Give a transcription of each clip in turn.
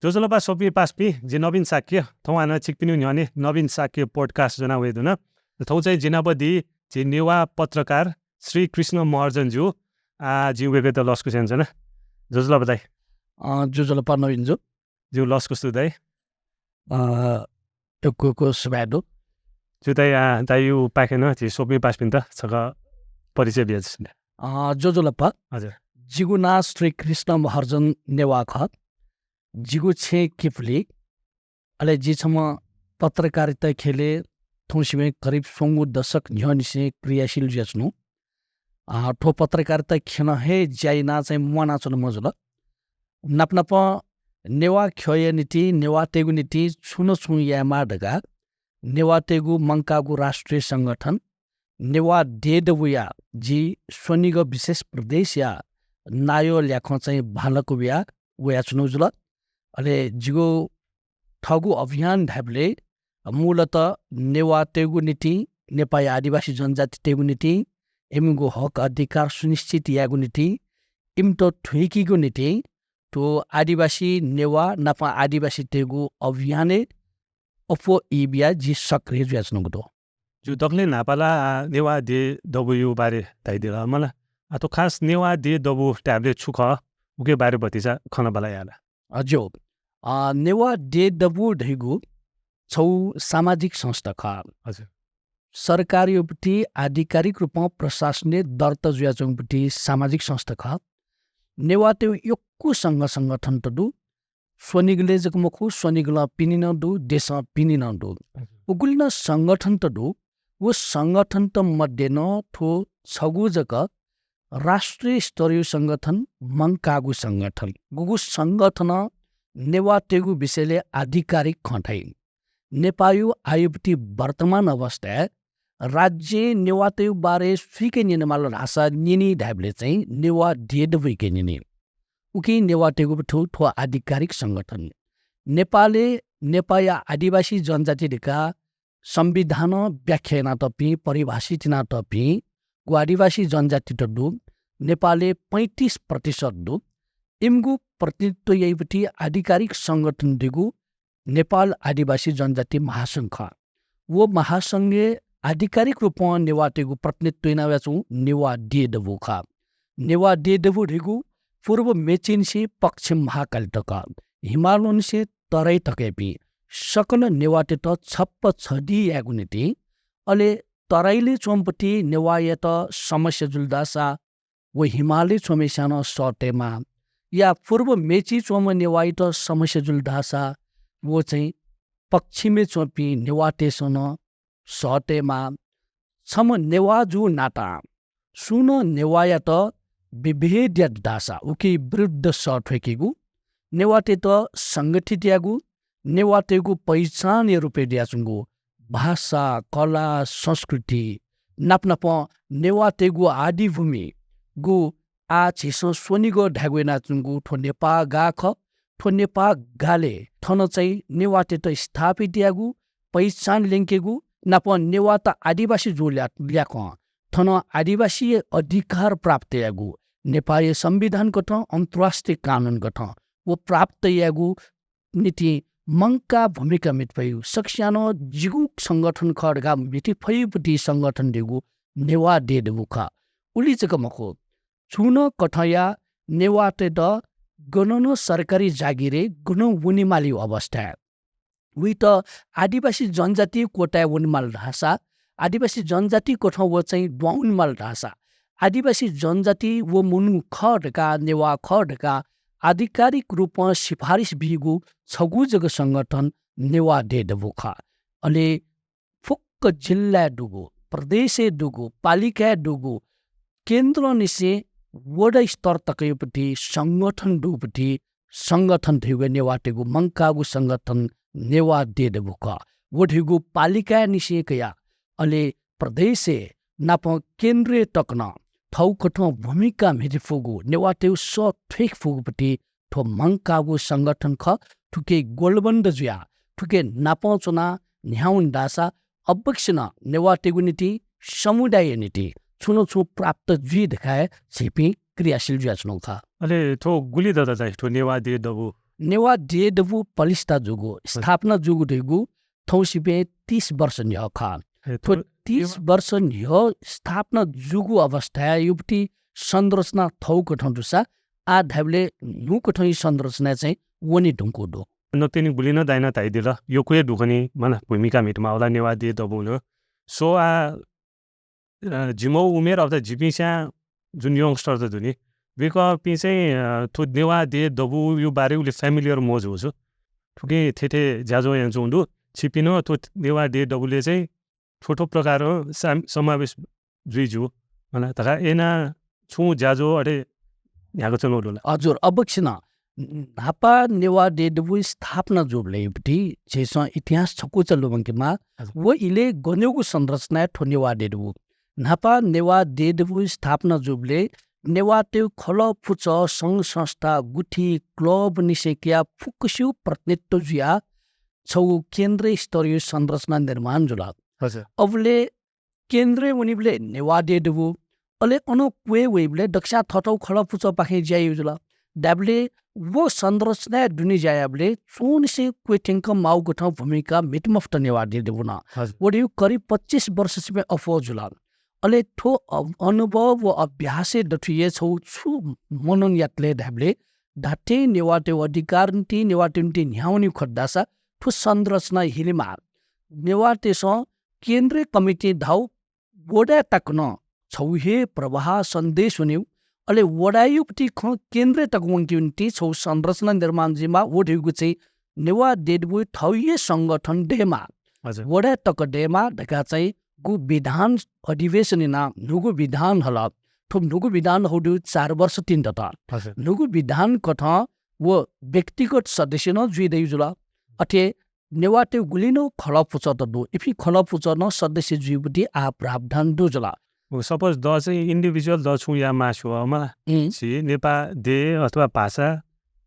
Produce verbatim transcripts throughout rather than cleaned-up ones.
ज्वजलपा स्वपिं पासापिं, जि नवीन शाक्य, थौं हानं छिकपिनिगु न्ह्यःने नवीन शाक्य podcast ज्वना वये धुन। थौं चाहिँ जि नाप दी झी नेवाः पत्रकार श्री कृष्ण महर्जन जु। आ, जिं वय्कःयात लसकुस यानाच्वना। ज्वजलपा दाइ। अ, ज्वजलपा नवीन जु। ज्यू, लसकुस दु दाइ। अ, यक्व यक्व सुभाय् दु। ज्यू दाइ, आ, दाइयागु पाखें नं झी स्वपिं पासापिन्त छकः परिचय बियादिसँ। अ, ज्वजलपा। हजुर। जिगु नां श्री कृष्ण महर्जन नेवाः खः। जिगु छेँ किपुली। अले जि छम्ह पत्रकारिता ख्यलय् थौंसिबें करिब स्वंगू दशक न्ह्यःनिसें क्रियाशील जुयाच्वनु। अ, थ्व पत्रकारिता ख्यलं हे ज्या यानाः चाहिँ म्वानाच्वने मजुल। नाप नापं नेवाः ख्यःया निंतिं, नेवाःतय्गु निंतिं छुं न छुं यायेमाः धकाः नेवाःतय्गु मंकाःगु राष्ट्रिय संगठन नेवाः देय् दबूया जि स्वनिगः विशेष प्रदेशया नायः ल्याखं चाहिँ बांलाक वया वयाच्वनु जुल। अले जिगु थःगु अभियान धायेबलय् मूलतः नेवाःतय्गु निंतिं, नेपाःया आदिवासी जनजातितय्गु निंतिं इमिगु हक अधिकार सुनिश्चित यायेगु निंतिं, इमित थुइकेगु निंतिं थ्व आदिवासी नेवाः नाप आदिवासीतय्गु अभियानय् अप्वः ई बियाः जि सक्रिय जुयाच्वनागु दु। ज्यू, दकलय् न्हापा ला, आ, नेवाः देय् दबूया बारे धयादिल मला। आ, थ्व खास नेवाः देय् दबू धायेबलय् छु खः, उकिया बारे भतिचा खँ नं बांलाया ला? अ, ज्यू। अ, नेवाः देय् दबू धइगु छगू सामाजिक संस्था खः। हजुर। सरकारयागु पट्टि आधिकारिक रूपं प्रशासनय् दर्ता जुयाच्वंगुपट्टि सामाजिक संस्था खः। नेवाःतय्गु यक्व संघ संगठनत दु। स्वनिगलय् जक मखु, स्वनिगलं पिने नं दु, देशं पिने नं दु। हजुर। उगुलि नं संगठनत दु। व संगठनत मध्ये नं थ्व छगू जक राष्ट्रिय स्तरया संगठन, मंकाःगु संगठन। गुगु संगठनं नेवाःतय्गु विषयलय् आधिकारिक खँ धाइ। नेपाःया आःयागु पट्टि वर्तमान अवस्थाय् राज्यं नेवाःतय्गु बारे सुइके न्यनेमाल धाःसा न्यनी धायेबलय् चाहिँ नेवाः देय् दबूयाके न्यनी। उकिं नेवाःतय्गु पट्टि थ्व आधिकारिक संगठन। नेपालय् नेपाःया आदिवासी जनजाति धकाः संविधानं व्याख्या यानातःपिं, परिभाषित यानातःपिं गु आदिवासी जनजातित दु, नेपालय् पैंतिस प्रतिशत दु। इमिगु प्रतिनिधित्व याइगु पट्टि आधिकारिक संगठन धइगु नेपाल आदिवासी जनजाति महासंघ खः। व महासंघय् आधिकारिक रूपं नेवाःतय्गु प्रतिनिधित्व याना वयाच्वंगु नेवाः देय् दबू खः। नेवाः देय् दबू धइगु पूर्व मेचीनिसें पश्चिम महाकाली तक, हिमालंनिसें तराई तकयापिं सकल नेवाःतय्त छप्पा छधी यायेगु निंतिं, अले तराईलय् च्वंम्ह पट्टि नेवाःयात समस्या जुल धाःसा व हिमालय् च्वंम्हय्सिनं सःतेमाः, या पूर्व मेचीइ च्वंम्ह नेवाःयात समस्या जुल धाःसा व चाहिँ पश्चिमय् च्वंपिं नेवाःतय्सं नं सःतेमाः। छम्ह नेवाः जूगु नातां सुं नं नेवाःयात विभेद यात धाःसा उकिया विरुद्ध सः थ्वय्केगु, नेवाःतय्त संगठित यायेगु, नेवाःतय्गु पहिचानया रूपय् दयाच्वंगु भाषा, कला, संस्कृति, नाप नापं नेवाःतय्गु आदिभूमि गु आः झीसं स्वनिगः धायेगु यानाच्वंगु थ्व नेपाः गाः खः। थ्व नेपाः गालय् थन चाहिँ नेवाःतय्त स्थापित यायेगु, पहिचान ल्यंकेगु, नाप नेवाःत आदिवासी जूगु ल्या-, ल्याखं थन आदिवासी अधिकार प्राप्त यायेगु, नेपाःया संविधान कथं, अन्तर्राष्ट्रिय कानून कथं व प्राप्त यायेगु निंतिं मंकाः भूमिका म्हिते फइगु, सकसियां नं जिगु संगठन खः धकाः म्हिते फइगु पट्टि संगठन धइगु नेवाः देय् दबू खः। उलि जक मखु, छुं नं कथंया नेवाःतय्त गनं नं सरकारी जागिरय् गनं वनेमालीगु अवस्थाय् वइत आदिवासी जनजाति कोटाय् वनेमाल धाःसा, आदिवासी जनजाति कथं व चाहिँ दुहां वनेमाल धाःसा, आदिवासी जनजाति व मनू खः धकाः, नेवाः खः धकाः आधिकारिक रूपं सिफारिस बीगु छगू जक संगठन नेवाः देय् दबू खः। अले फुक्क जिल्लाय् दुगु, प्रदेशय् दुगु, पालिकाय् दुगु, केन्द्रंनिसें वडा स्तर तकया पट्टि संगठन दुगु पट्टि संगठन धइगु नेवाःतय्गु मंकाःगु संगठन नेवाः देय् दबू खः। व धइगु पालिकाय्निसें कयाः अले प्रदेशय् नाप केन्द्रय् तक नं थःगु कथं भूमिका म्हिते फुगु, नेवाःतय्गु सः थ्वय्के फुगु पट्टि थ्व मंकाःगु संगठन खः। थुके गोलबन्द जुयाः थुके नापं च्वनाः न्ह्यावन धाःसा अवश्य नं नेवाःतय्गु निंतिं, समुदायया निंतिं छुं न छुं प्राप्त जुइ धकाः हे झीपिं क्रियाशील जुयाच्वनागु खः। अले थ्व गुलि दत चाहिँ थ्व नेवाः देय् दबू नेवाः देय् दबू पलिस्था जूगु, हजुर। स्थापना जूगु धइगु थौंसिबें तीस वर्ष न्ह्यः खः। ए, थ्व थ्व तीस नेवाः वर्ष न्ह्यः स्थापना जूगु अवस्थाय् युपति संरचना थौंकथं दुसा आः धायेबलय् न्हूकथं संरचनाय् चाहिँ वने धुंकूगु दु। नकतिनि गुलिं नं दाइनं धयादिल, यक्व हे दुगुनि, मला, भूमिका म्हितमाःगु ला नेवाः देय् दबूं नं। So आः, अ, जिमिगु उमेर अथवा जिपिंस्यां जुन youngster त दु नि, वय्कःपिं चाहिँ, अ, थ्व नेवाः देय् दबूया बारे उलि familiar मजू छु। थुकिं थथे ज्याझ्वः यानाच्वंगु दु। छिपिं नं थ्व नेवाः देय् दबूलय् चाहिँ थ्व थ्व प्रकारं साम-, समावेश जुइ ज्यू, मला, धकाः यानाः छुं ज्याझ्वः अथे न्ह्याकाच्वनागु दु ला? हजुर, अवश्य नं। न्हापा नेवाः देय् दबू स्थापना जूबलय् युपति झीसं इतिहास छकूचा लुमंकेमाः। हजुर। व इलय् गनयागु संरचनाय् थ्व नेवाः देय् दबू। न्हापा नेवाः देय् दबू स्थापना जूबलय् नेवाःतय् खलः पुचः, संघ संस्था, गुथि, club निसें कयाः फुक्कसिगु प्रतिनिधित्व जुयाः छगू केन्द्रीय स्तरीय संरचना निर्माण जुल। हजुर। अबलय् केन्द्रय् वनीबलय् नेवाः देय् दबू, अले अनं क्वय् वइबलय् दकसियां थःथःगु खलः पुचःपाखें ज्या याइगु जुल। धायेबलय् व संरचनाय् दुने ज्या याःबलय् च्वंनिसें क्वय् थ्यंक माःगु कथं भूमिका म्हित मफुत नेवाः देय् दबूं नं। हजुर। व धइगु करिब पच्चिस वर्ष सिबें अप्वः जुल। अले थ्व अ-, अनुभव व अभ्यासय् दथुइ हे छगू छु मनन यात ले धायेबलय् धात्थें नेवाःतय् अधिकार निंतिं, नेवाःतय् निंतिं न्ह्यावनीगु खः धाःसा थ्व संरचना हिलेमाः। नेवाःतय्सं केन्द्रीय कमिटिं धाःगु वडाय् तक नं छगू हे प्रवाह सन्देश वनीगु, अले वडाय् युपति खँ केन्द्रय् तक वंकेगु निंतिं छगू संरचना निर्माण जुइमाः। व धइगु चाहिँ नेवाः देय् दबूया थःगु हे संगठन दयेमाः। हजुर। वडाय् तक दयेमाः धकाः चाहिँ गु विधान अधिवेशन यानाः न्हूगु विधान हल। थ्व न्हूगु विधान हःगु चार वर्ष तिनि दत। हजुर। न्हूगु विधान कथं व व्यक्तिगत सदस्य नं जुइ दइगु जुल। अथे नेवाःतय् गुलि नं खलः पुचःत दु, इपिं खलः पुचः नं सदस्य जुइगु ति आः प्रावधान दु जुल। व suppose द चाहिँ individual द छुं याये मास्ति वः मला। उम्। झी नेपाः देय् अथवा भाषा,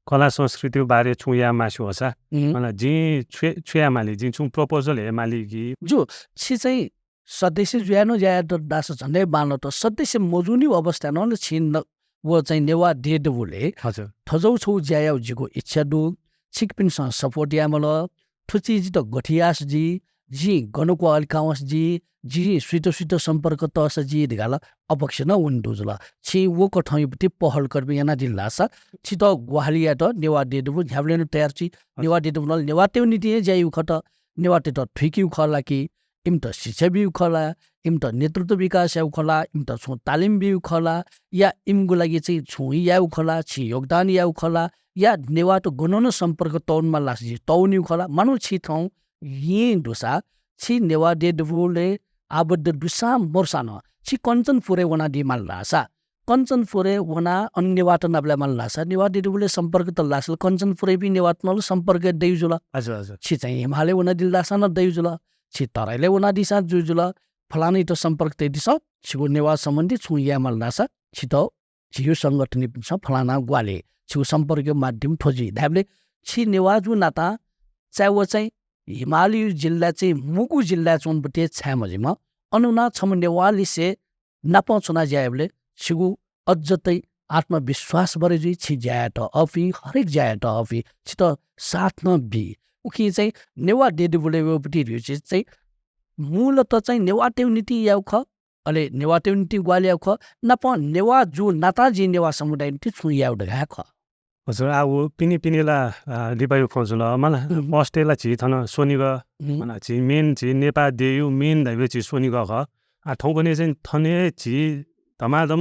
कला, संस्कृतिया बारे छुं याये मास्ति वःसा, उम्। मला, जिं छु, छु याये माली, जिं छुं proposal हये माली कि? ज्यू, छि चाहिँ सदस्य जुयाः नं ज्या यायेत धाःसा झन्डै बांलात। सदस्य मजूनिगु अवस्थाय् नं ला छिं न-, व चाहिँ नेवाः देय् दबूलय् हजुर। थज्याःगु छगू ज्या यायेगु जिगु इच्छा दु। छिकपिन्सं support यायेमाल। थ्व चिज जितः गथे याःसा जी, जिं गन क्वहालि काःसा जी, जिं सुइत सुइत सम्पर्क तःसा जी धकाः ला अवश्य नं वने दुगु जुल। छिं व कथं युपति पहल कर्म यानादिल धाःसा छितः ग्वाहालि यायेत नेवाः देय् दबू न्ह्याबलें नं तयार जुइ। हजुर। नेवाः देय् दबू नं नेवाःतय् निंतिं हे ज्या याइगु खः त। नेवाःतय्त थुइकेगु खः ला कि, इमित शिक्षा बीगु खः ला, इमित नेतृत्व विकास यायेगु खः ला, इमित छुं तालिम बीगु खः ला, या इमिगु लागि चाहिँ छुं यायेगु खः ला, छिं योगदान यायेगु खः ला, या नेवाःत गनं नं सम्पर्क तःवनेमाल धाःसा जिं तःवनीगु खः ला, मानौं छि थौं येँ दुसा, छि नेवाः देय् दबूलय् आबद्ध दुसां मदुसां नं छि कञ्चनपुरय् वनादी माल धाःसा, कञ्चनपुरय् वनाः अन नेवाःत नापलाये माल धाःसा, नेवाः देय् दबूलय् सम्पर्क तल धाःसा ला कञ्चनपुरय् नं नेवाःत नं ला सम्पर्क दइगु जुल। हजुर, हजुर। छि चाहिँ हिमालय् वनादिल धाःसा नं दइगु जुल, छि तराईलय् वनादीसां जुइ जुल, फलानायात सम्पर्क तयादिसँ, छिगु नेवाः सम्बन्धी छुं याये माल धाःसा छितः झीगु संगठनपिन्सं फलानां ग्वाहालि, छिगु सम्पर्कया माध्यम थ्व जुइ धायेबलय् छि नेवाः जूगु नातां चाहे व चाहिँ हिमालय जिल्लाय् चाहिँ मुगु जिल्लाय् च्वंपिं छाय् मजिमा, अन वनाः छम्ह नेवाःलिसे नापं च्वनाः ज्या यायेबलय् छिगु अझ तै आत्मविश्वास बढे जुइ, छि ज्या यायेत अःपुइ, हरेक ज्या यायेत अःपुइ, छितः साथ नं बी। उकिं चाहिँ नेवाः देय् दबूलय् वःपिं धइगु चिज चाहिँ मूलतः चाहिँ नेवाःतय् निंतिं यायेगु खः, अले नेवाःतय् निंतिं ग्वाहालि यायेगु खः, नापं नेवाः जूगु नातां जिं नेवाः समुदाय निंतिं छुं यायेगु धकाः हे खः। हजुर, आः व पिने पिने ला, आ, लिपाया खँ जुल, मला। हम्म। First-य् ला झी थन स्वनिगः, हम्म। मला, झी main, झी नेपाः देय्‌या main धाइबलय् झी स्वनिगः खः। आ, थौंकन्हय् चाहिँ थन हे झी धमाधम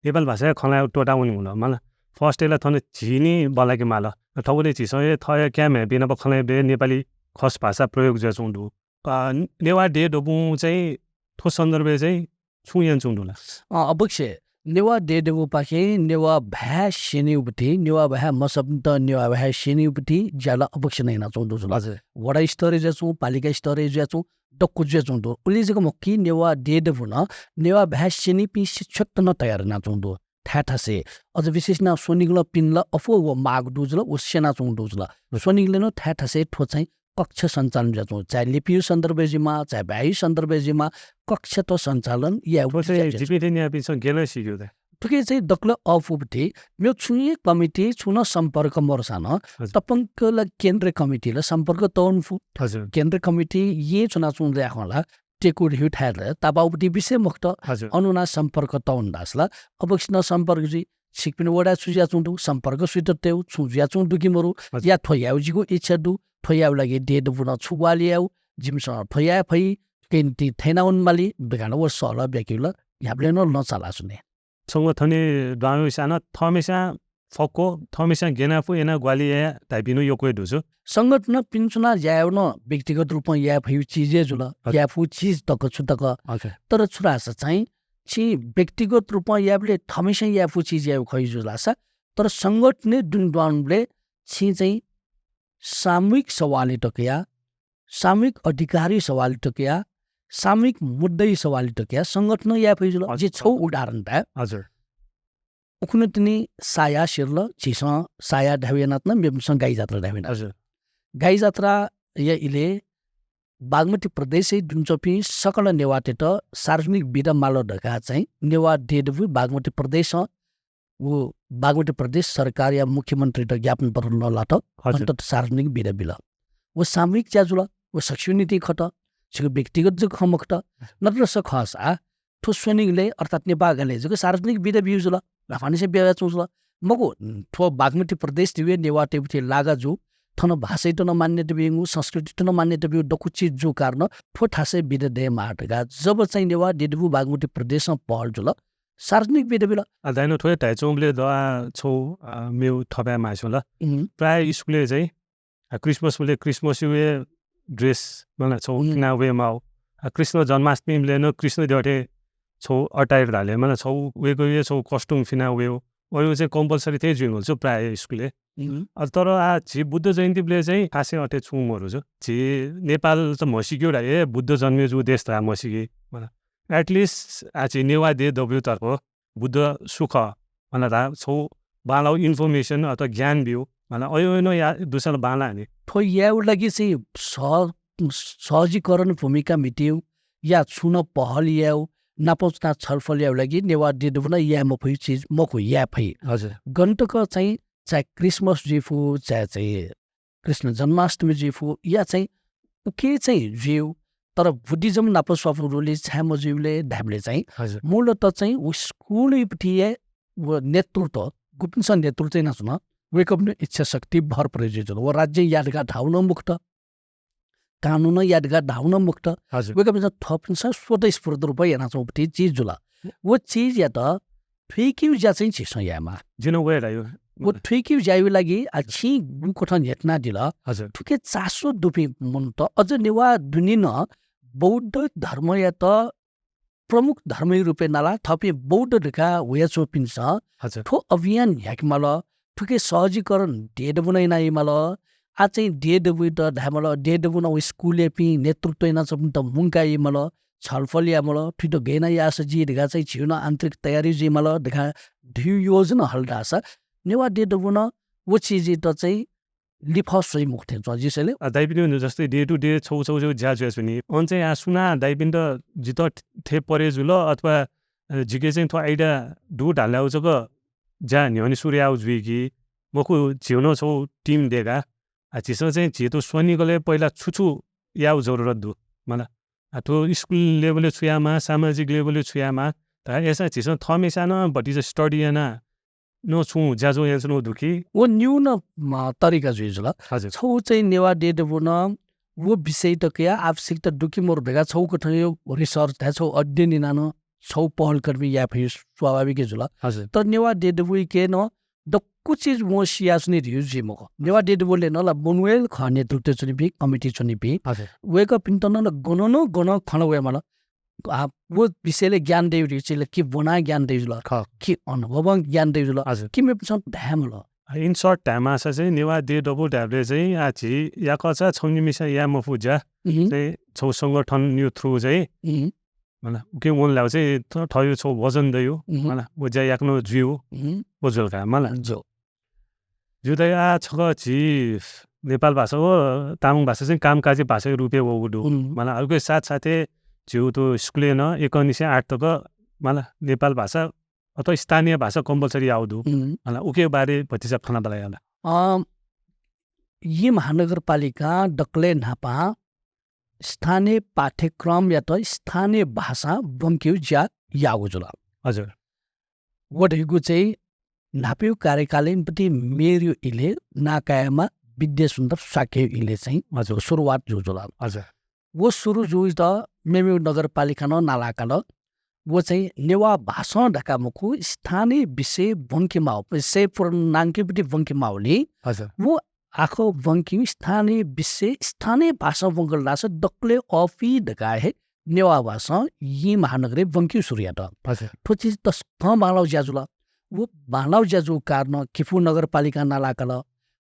नेपाल भाषाया खँ ल्हायेगु त्वःता वनेगु ला, मला। First-य् ला थन झी निं बल्लाके माल। आ, थौंकन्हय् झीसं हे थःया काय् म्ह्याय्‌पिं नाप खँ ल्हाइबलय् नेपाली खस भाषा प्रयोग जुयाच्वंगु दु। आ, नेवाः देय् दबुं चाहिँ थ्व सन्दर्भय् चाहिँ छुं यानाच्वंगु दु ला? अँ, अवश्य। नेवाः देय् दबुपाखें नेवाः भाय् स्यनीगु पति, नेवाः भाय् मसःपिन्त नेवाः भाय् स्यनीगु पति ज्या ला अवश्य नं यानाच्वंगु दु जुल। हजुर। वडा स्तरय् जुयाच्वंगु, पालिका स्तरय् जुयाच्वंगु, दक्व जुयाच्वंगु दु। उलि जक मखु कि नेवाः देय् दबुं नं नेवाः भाय् स्यनीपिं शिक्षकत नं तयार यानाच्वंगु दु। थाय् थासय् अझ विशेष यानाः स्वनिगलं पिने ला अप्वः व माःगु दु जुल, व स्यनाच्वंगु दु जुल। स्वनिगलय् नं थाय् थासय् थ्व चाहिँ कक्ष सञ्चालन जुयाच्वंगु, चाहे लिपिया सन्दर्भय् जुइमा, चाहे भाय्‌या सन्दर्भय् जुइमा, कक्षत सञ्चालन यायेगु थ्व चाहिँ जुयाच्वंगु। जिपिं थें न्याःपिन्सं गय् यानाः सीकेगु दु? थुकी चाहिँ दकलय् अःपु पति, मेगु छुं हे कमिटी छुं नं सम्पर्क मरुसां नं, हजुर। तःपंक ला केन्द्रीय कमिटी ला सम्पर्क तःवने फु। हजुर। केन्द्रीय कमिटी येँ च्वनाच्वंगु दयाखं ला टेकु ह्यू थाय् ला तापाःगु पति विषय मखुत। हजुर। अन वनाः सम्पर्क तःवने धाःसा ला अबलय् नं सम्पर्क जुइ। छिकपिनि वडाय् छु जुयाच्वंगु दु, सम्पर्क सुइत तयेगु, छुं जुयाच्वंगु दु कि मरु, हजुर। या थ्व यायेगु जिगु इच्छा दु, थ्व यायेगु लागि देय् दबू नं छु ग्वाहालि यायेगु, जिमिसं थ्व याये फइ, थुकिया निंतिं थथे याना वनेमाली धकाः नं व सहलह ब्याकेगु ला न्ह्याबलें नं लँ चालाच्वने। संगठनय् दुहां वइसां नं थःम्हेस्यां फक्व, थःम्हेस्यां गय् याना फु यानाः ग्वाहालि याये धाइपिं नं यक्व हे दु जु। संगठनं पिने च्वनाः ज्या यायेगु नं व्यक्तिगत रूपं याये फइगु चिज हे जुल, हजुर। याये फुगु चिज तक छु तक। हजुर। तर छु धाःसा चाहिँ छिं व्यक्तिगत रूपं यायेबलय् थःम्हेस्यां याये फुगु चिज यायेगु खइ जु धाःसा, तर संगठनय् दुने दुहां वंबलय् छिं चाहिँ सामूहिक सवालय् तकया, सामूहिक अधिकारय् सवालय् तकया, सामूहिक मुद्दाय् सवालय् तकया संगठनं याये फइ जुल। हजुर। जिं छगू उदाहरण धाये। हजुर। उखुन्हु तिनि साया सिरल, झीसं साया धायेगु यानातःगु, मेपिन्सं गाई जात्रा धायेगु यानातःगु। हजुर। गाई जात्राया इलय् बागमती प्रदेशय् दुने च्वंपिं सकल नेवाःतय्त सार्वजनिक बिदा माल धकाः चाहिँ नेवाः देय् दबू बागमती प्रदेशं व बागमती प्रदेश सरकारया मुख्यमन्त्रीत ज्ञापन पत्र नं लात। हजुर। अन्तत सार्वजनिक बिदा बिल। व सामूहिक ज्या जुल, व सकसिया निंतिं खत, छिगु व्यक्तिगत जक खँ मखुत। नत्रस खःसा थ्व स्वनिगलय् अर्थात् नेपाःगलय् जक सार्वजनिक बिदा बिउ जुल, न्हापांनिसें बियाच्वंगु जुल। मखु, थ्व बागमती प्रदेश धइगु नेवाःतय्गु थें लागा जू, थन भाषायात नं मान्यता बिइगु, संस्कृतियात नं मान्यता बिइगु दक्व चिज जूगु कारणं थ्व थासय् बिदा दयेमाः धकाः जब चाहिँ नेवाः देय् दबू बागमती प्रदेशं पहल जुल, सार्वजनिक बिदा बिल। आ, दाइनं थ्व हे धाइच्वंबलय् द आ छगू, आ, मेगु थप याये मास्ति वल। उम्। प्रायः स्कुलय् चाहिँ, आ, Christmas बलय् Christmas-या हे dress, मला, छगू उम्। पिना वये माउ। आ, कृष्ण जन्माष्टमी बलय् नं कृष्ण देव थें छगू attire धाले, मला, छगू वय्कःया छगू costume फिना वयेउ। अय् चाहिँ compulsory थें जुइगु छु प्रायः स्कुलय्। उम्। आ, तर आ झी बुद्ध जयन्ती बलय् चाहिँ खासै अथे छुं मरु छु। झी नेपाल त म्हसीकेउ ला, ए, बुद्ध जन्मे जूगु देश धकाः म्हसीके, मला। At least आ झी नेवाः देय् दबूया तर्फ बुद्ध सु खः, मला, धा छगू बांलाउ information अथवा ज्ञान बिउ, मला, अय् अय् नं या दुसल बांला नि। थ्व यायेउ लागि चाहिँ सह-, सहजीकरण भूमिका म्हितेउ या छुं नं पहल याउ, नाप च्वनाः छलफल याउ लागि नेवाः देय् दबू नं याये मफइउ चिज मखु, याये फइ। हजुर। गन तक चाहिँ, चाहे Christmas जुइ फु, चाहे चाहिँ कृष्ण जन्माष्टमी जुइ फु, या चाहिँ उके चाहिँ जुइउ, तर Buddhism नाप स्वापू रुलि छाय् मजुइबलय् धाइबलय् चाहिँ, हजुर। मूलतः चाहिँ व स्कुलया पति हे व नेतृत्व, गुपिन्सं नेतृत्व यानाच्वन, वय्कःपिनिगु इच्छा शक्ति भर परे जुइ जुल। व राज्यं या धकाः धाउ नं मखुत, कानुनं या धकाः धाउ नं मखुत। हजुर। वय्कःपिन्सं थःपिन्सं स्वतःस्फूर्त रूपं यानाच्वंगु पति चिज जुल। व चिजयात थुइकेउ ज्या चाहिँ झीसं यायेमाः। जिं नं व हे धायु। व थुइकेउ ज्याया लागि आ छिं गुकथं न्ह्यथनादिल। हजुर। थुके चासो दुपिं मनूत अझ नेवाः दुने नं बौद्ध धर्मयात प्रमुख धर्मया रूपय् नालाः थःपिं बौद्ध धकाः हुयाच्वंपिन्सं हजुर। थ्व अभियान न्ह्याकेमाल, थुके सहजीकरण देय् दबू नं यानायेमाल। आः चाहिँ देय् दबूयात धायेमाल, देय् दबू नं व स्कुलयापिं नेतृत्व यानाच्वंपिन्त मुंकायेमाल, छलफल यायेमाल, थुइत गय् याना याःसा जुइ धकाः चाहिँ झीगु नं आन्तरिक तयारी जुइमाल धकाः धइगु योजना हल धाःसा नेवाः देय् दबू नं व चिजयात चाहिँ लिफः स्वइ मखु थें च्वं जिं सय् ले। अ, दाइपिनिगु जस्तै day to day छगू छगू छगू ज्या जुयाच्वनी। अन चाहिँ आ सुनां दाइपिन्त जितः थें परे जुल अथवा, अ, जिके चाहिँ थ्व idea दु धाःगु जक ज्या न्ह्यःने सुरु याउ जुइ कि मखु, झीगु नं छगू team दय्का। आ, झीसं चाहिँ झीत स्वनिगलय् पहिला छु छु याउ जरुरत दु, मला। आ, थ्व school level-य् छु यायेमाः, सामाजिक level-य् छु यायेमाः धकाः अय्सां झीसं थःम्हेस्यां नं भतिचा study यानाः नं छुं ज्याझ्वः यानाच्वनागु दु कि? व निगू नं, म, तरिका जुइ जुल। हजुर। छगू चाहिँ नेवाः देय् दबू नं व विषय तकया आवश्यकता दु कि मरु धकाः छगू कथंया research धाये, छगू अध्ययन यानाः नं छगू पहलकदमी याये फइ स्वाभाविक हे जुल। हजुर। तर नेवाः देय् दबूयाके नं दक्व चिज वं सियाच्वनी धइगु जुइ मखु। नेवाः देय् दबूलय् नं ला मनू हे खः नेतृत्वय् च्वनीपिं, कमिटी च्वनीपिं। हजुर। वय्कःपिन्त नं ला गनं नं गनं खँ ल्हाये माल। आ, व विषयलय् ज्ञान दइगु धइगु चिज ला कि ब्वनाः ज्ञान दइगु जुल, खः। कि अनुभवं ज्ञान दइगु जुल, हजुर। कि मेपिन्सं धायेमाल। In short धायेमाःसा चाहिँ नेवाः देय् दबू धायेबलय् चाहिँ आ झी याकःचा छम्ह निम्हय्सिनं याये मफु ज्या उहुँ। चाहिँ छगू संगठनया through चाहिँ उहुँ। मला, उकिं वनेबलय् चाहिँ थ-, थःगु छगू वजन दइगु, उहुँ। मला, व ज्या याकनं जुइगु, उहुँ। व जुल का, मला। ज्यू। ज्यू दाइ, आ छकः झी नेपाल भाषा व तामाङ भाषा चाहिँ कामकाजी भाषाया रूपय् वःगु दु। उहुँ। मला, उकिया साथसाथै झीगु थ्व स्कुलय् नं एकंनिसें आठ तक, मला, नेपाल भाषा अथवा स्थानीय भाषा compulsory याउ दु। उम्। अन उके बारे भतिचा फना बला याला। अ, यी महानगरपालिका दकले न्हापा स्थानीय पाठ्यक्रमयात स्थानीय भाषा ब्वंकेउ ज्या याउ जुल। हजुर। व धइगु चाहिँ न्हापायु कार्यकालीन पति मेयरयु इले नाकायमा विद्यासुन्दर शाक्ययु इले चाहिँ हजुर। सुरुवात जु जुल। हजुर। व सुरु जुइत मेमेउ नगरपालिका नं नालाकाल। व चाहिँ नेवा भाषां धका मखु स्थानीय विषय ब्वंके माउ, से पुरनांके पति ब्वंके माउली। हजुर। व आखः ब्वंके स्थानीय विषय, स्थानीय भाषां ब्वंकल धाःसा दकले अःपी धका हे नेवा भाषां यी महानगरे ब्वंके सुरु यात। हजुर। थ्व चिज तसकं बांलाउ ज्या जुल। व बांलाउ ज्या जु कारण किपु नगरपालिका नालाकाल।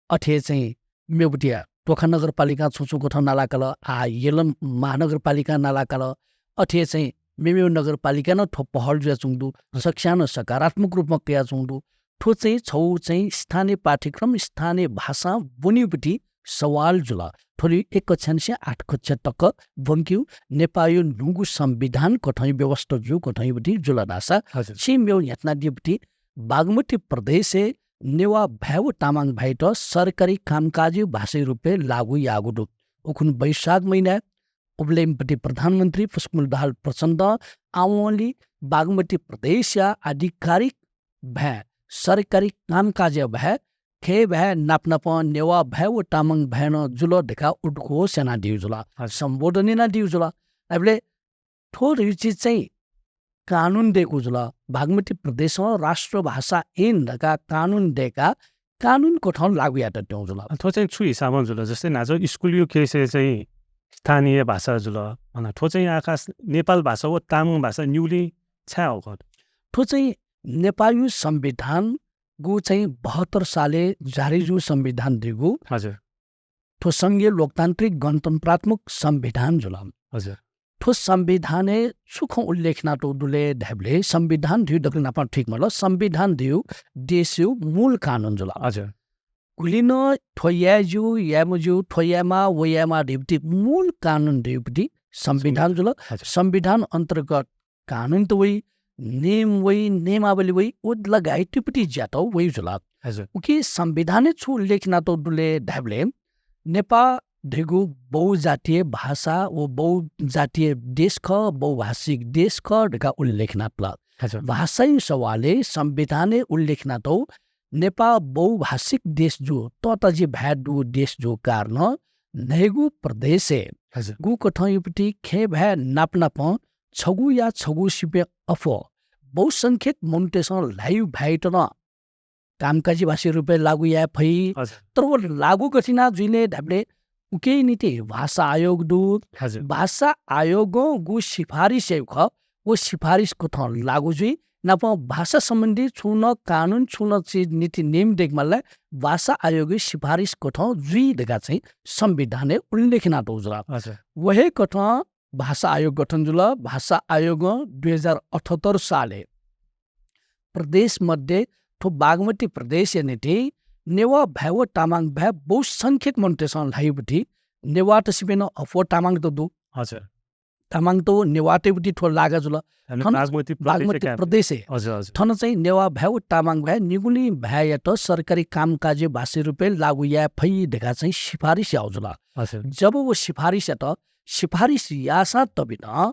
अथे चाहिँ मेबुटिया तोखा नगरपालिका छुं छुं कथं नालाकाल, आ, यलम महानगरपालिका नालाकाल। अथे चाहिँ मेमेउ नगरपालिका नं थ्व पहल जुया चुंगु दु। हजुर। सकस्यां नं सकारात्मक रूपमा कया चुंगु दु। थ्व चाहिँ छौ चाहिँ स्थानीय पाठ्यक्रम, स्थानीय भाषां ब्वनिउ पति सवाल जुल। थ्वलि एक कक्षानिसें आठ कक्षा तक ब्वंकेउ नेपायु न्हूगु संविधान कथंयु व्यवस्था जु कथंयु पति जुल धाःसा हजुर। छिं मेउ न्ह्याथनादिउ पति बागमती प्रदेशय् नेवा भाय् व तामाङ भाय्‌त सरकारी कामकाजी भाषायु रूपय् लागू याःगु दु। उखुन्हु वैशाख महिनाय् उबलय् पति प्रधानमन्त्री पुष्पकमल दाहाल प्रचण्डं आवंलि बागमती प्रदेशया आधिकारिक भाय्, सरकारी कामकाजया भाय्, खय् भाय् नापनापं नेवा भाय् व तामाङ भाय् नं जुल धकाः उद्घोष यानादिउ जुल। हजुर। सम्बोधन यानादिउ जुल। अबलय् थ्व धइगु चिज चाहिँ कानुन दय्‌कू जुल। बागमती प्रदेशं राष्ट्रभाषा ऐन धकाः कानुन दय्‌काः कानुन कथं लागू यात त्यं जुल। अ, थ्व चाहिँ छु हिसाबं जुल? जस्तै न्हाचः स्कुलयु case-य् चाहिँ स्थानीय भाषा जुल। अन थ्व चाहिँ आकाश नेपाल भाषा व तामाङ भाषा निगुलिं छाय् हःगु? थ्व चाहिँ नेपालयु संविधान गु चाहिँ बहत्तर सालय् जारी जू संविधान धइगु। हजुर। थ्व संघीय लोकतान्त्रिक गणतन्त्रात्मक संविधान जुल। हजुर। थ्व संविधानय् छु खँ उल्लेख यानातःगु दु ले धायेबलय् संविधान धइगु दकले न्हापां ठीक मल, संविधान धइगु देशयु मूल कानुन जुल। हजुर। गुलि नं थ्व याये ज्यू, याये मज्यू, थ्व यायेमाः, व यायेमाः धइगु पति मूल कानुन धइगु पति संविधान जुल। हजुर। संविधान अन्तर्गत कानुन त वइ, नियम वइ, नियमावली वइ, व लगायतयु पति ज्यात वइ जुल। हजुर। उकी संविधानय् छु उल्लेख यानातःगु दु ले धायेबलय् नेपाः धइगु बहुजातीय भाषा व बहुजातीय देश खः, बहुभाषिक देश खः धकाः उल्लेख यानातल। हजुर। भाषायु सवालय् संविधानय् उल्लेख यानातःगु नेपाः बहुभाषिक देश जू, तःताजि भाय् दुगु देश जू कारणं न्हय्‌गू प्रदेशय् हजुर। गुकथंयु पति खय् भाय् नापनापं छगू या छगू सिबें अप्वः बहुसंख्यक मनूतय्‌सं ल्हाइगु भाय्‌यात नं कामकाजी भाषाया रूपय् लागू याये फइ। हजुर। तर व लागू गथे याना जुइ ले धायेबलय् उकिया निंतिं भाषा आयोग दु। हजुर। भाषा आयोगं गु सिफारिस याइगु खः, व सिफारिस कथं लागू जुइ, नापं भाषा सम्बन्धी छुं नं कानुन, छुं नं चिज नीति नियम दय्‌केमाल धाःसा भाषा आयोगया सिफारिस कथं जुइ धकाः चाहिँ संविधानय् उल्लेख यानातःगु जुल। हजुर। व हे कथं भाषा आयोग गठन जुल। भाषा आयोगं दुई हजार अठहत्तर सालय् प्रदेश मध्ये थ्व बागमती प्रदेशया निंतिं नेवाः भाय् व तामाङ भाय् बहुसंख्यक मनूतय्‌सं ल्हाइगु पति नेवाःत सिबें नं अप्वः तामाङत दु। हजुर। तामाङत व नेवाःतय् पति थ्व लागा जुल। यानि थन बागमती प्रदेशया बागमती काय्। प्रदेशय्। हजुर, हजुर। थन चाहिँ नेवाः भाय् व तामाङ भाय् निगुलिं भाय्‌यात सरकारी कामकाजी भाषाया रूपय् लागू याये फइ धकाः चाहिँ सिफारिस याउ जुल। हजुर। जब व सिफारिस यात, सिफारिस याःसां तबिनं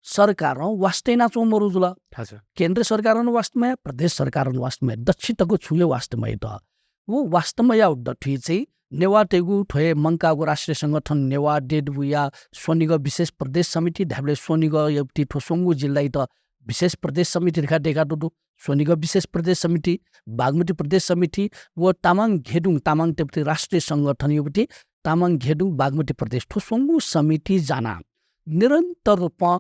सरकारं वास्ता यानाच्वं मरु जुल। हजुर। केन्द्र सरकारं वास्ता मयाः, प्रदेश सरकारं वास्ता मयाः, दच्छि तक छुं हे वास्ता मयात। व वास्ता मयाउ दथुइ चाहिँ नेवाःतय्‌गु थ्व हे मंकाःगु राष्ट्रिय संगठन नेवाः देय् दुगुया स्वनिगः विशेष प्रदेश समिति धायेबलय् स्वनिगःया पति थ्व स्वंगू जिल्लायात विशेष प्रदेश समिति धकाः दय्‌कातःगु दु। स्वनिगः विशेष प्रदेश समिति, बागमती प्रदेश समिति व तामाङ घेदुङ, तामाङतय् पति राष्ट्रिय संगठनया पति तामाङ घेदुङ बागमती प्रदेश थ्व स्वंगू समिति जानाः निरन्तर रूपं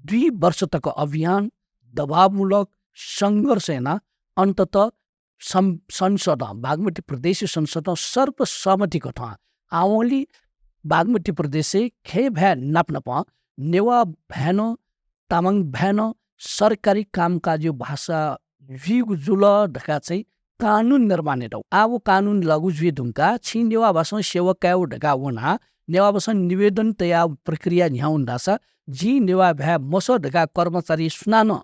दुई वर्ष तक अभियान, दबावमूलक संघर्ष यानाः अन्ततः सं-, संसदं, बागमती प्रदेशया संसदं सर्वसहमति कथं आवंलि बागमती प्रदेशय् खय् भाय् नापनापं नेवाः भाय् नं तामाङ भाय् नं सरकारी कामकाजी भाषा जुइगु जुल धकाः चाहिँ कानुन निर्माण यात। आः व कानुन लागू जुइ धुंकाः छिं नेवाः भाषां सेवा कायेगु धकाः वनाः नेवाः भाषां निवेदन तयाः प्रक्रिया न्ह्यावन धाःसा जिं नेवाः भाय् मसः धकाः कर्मचारी सुनानं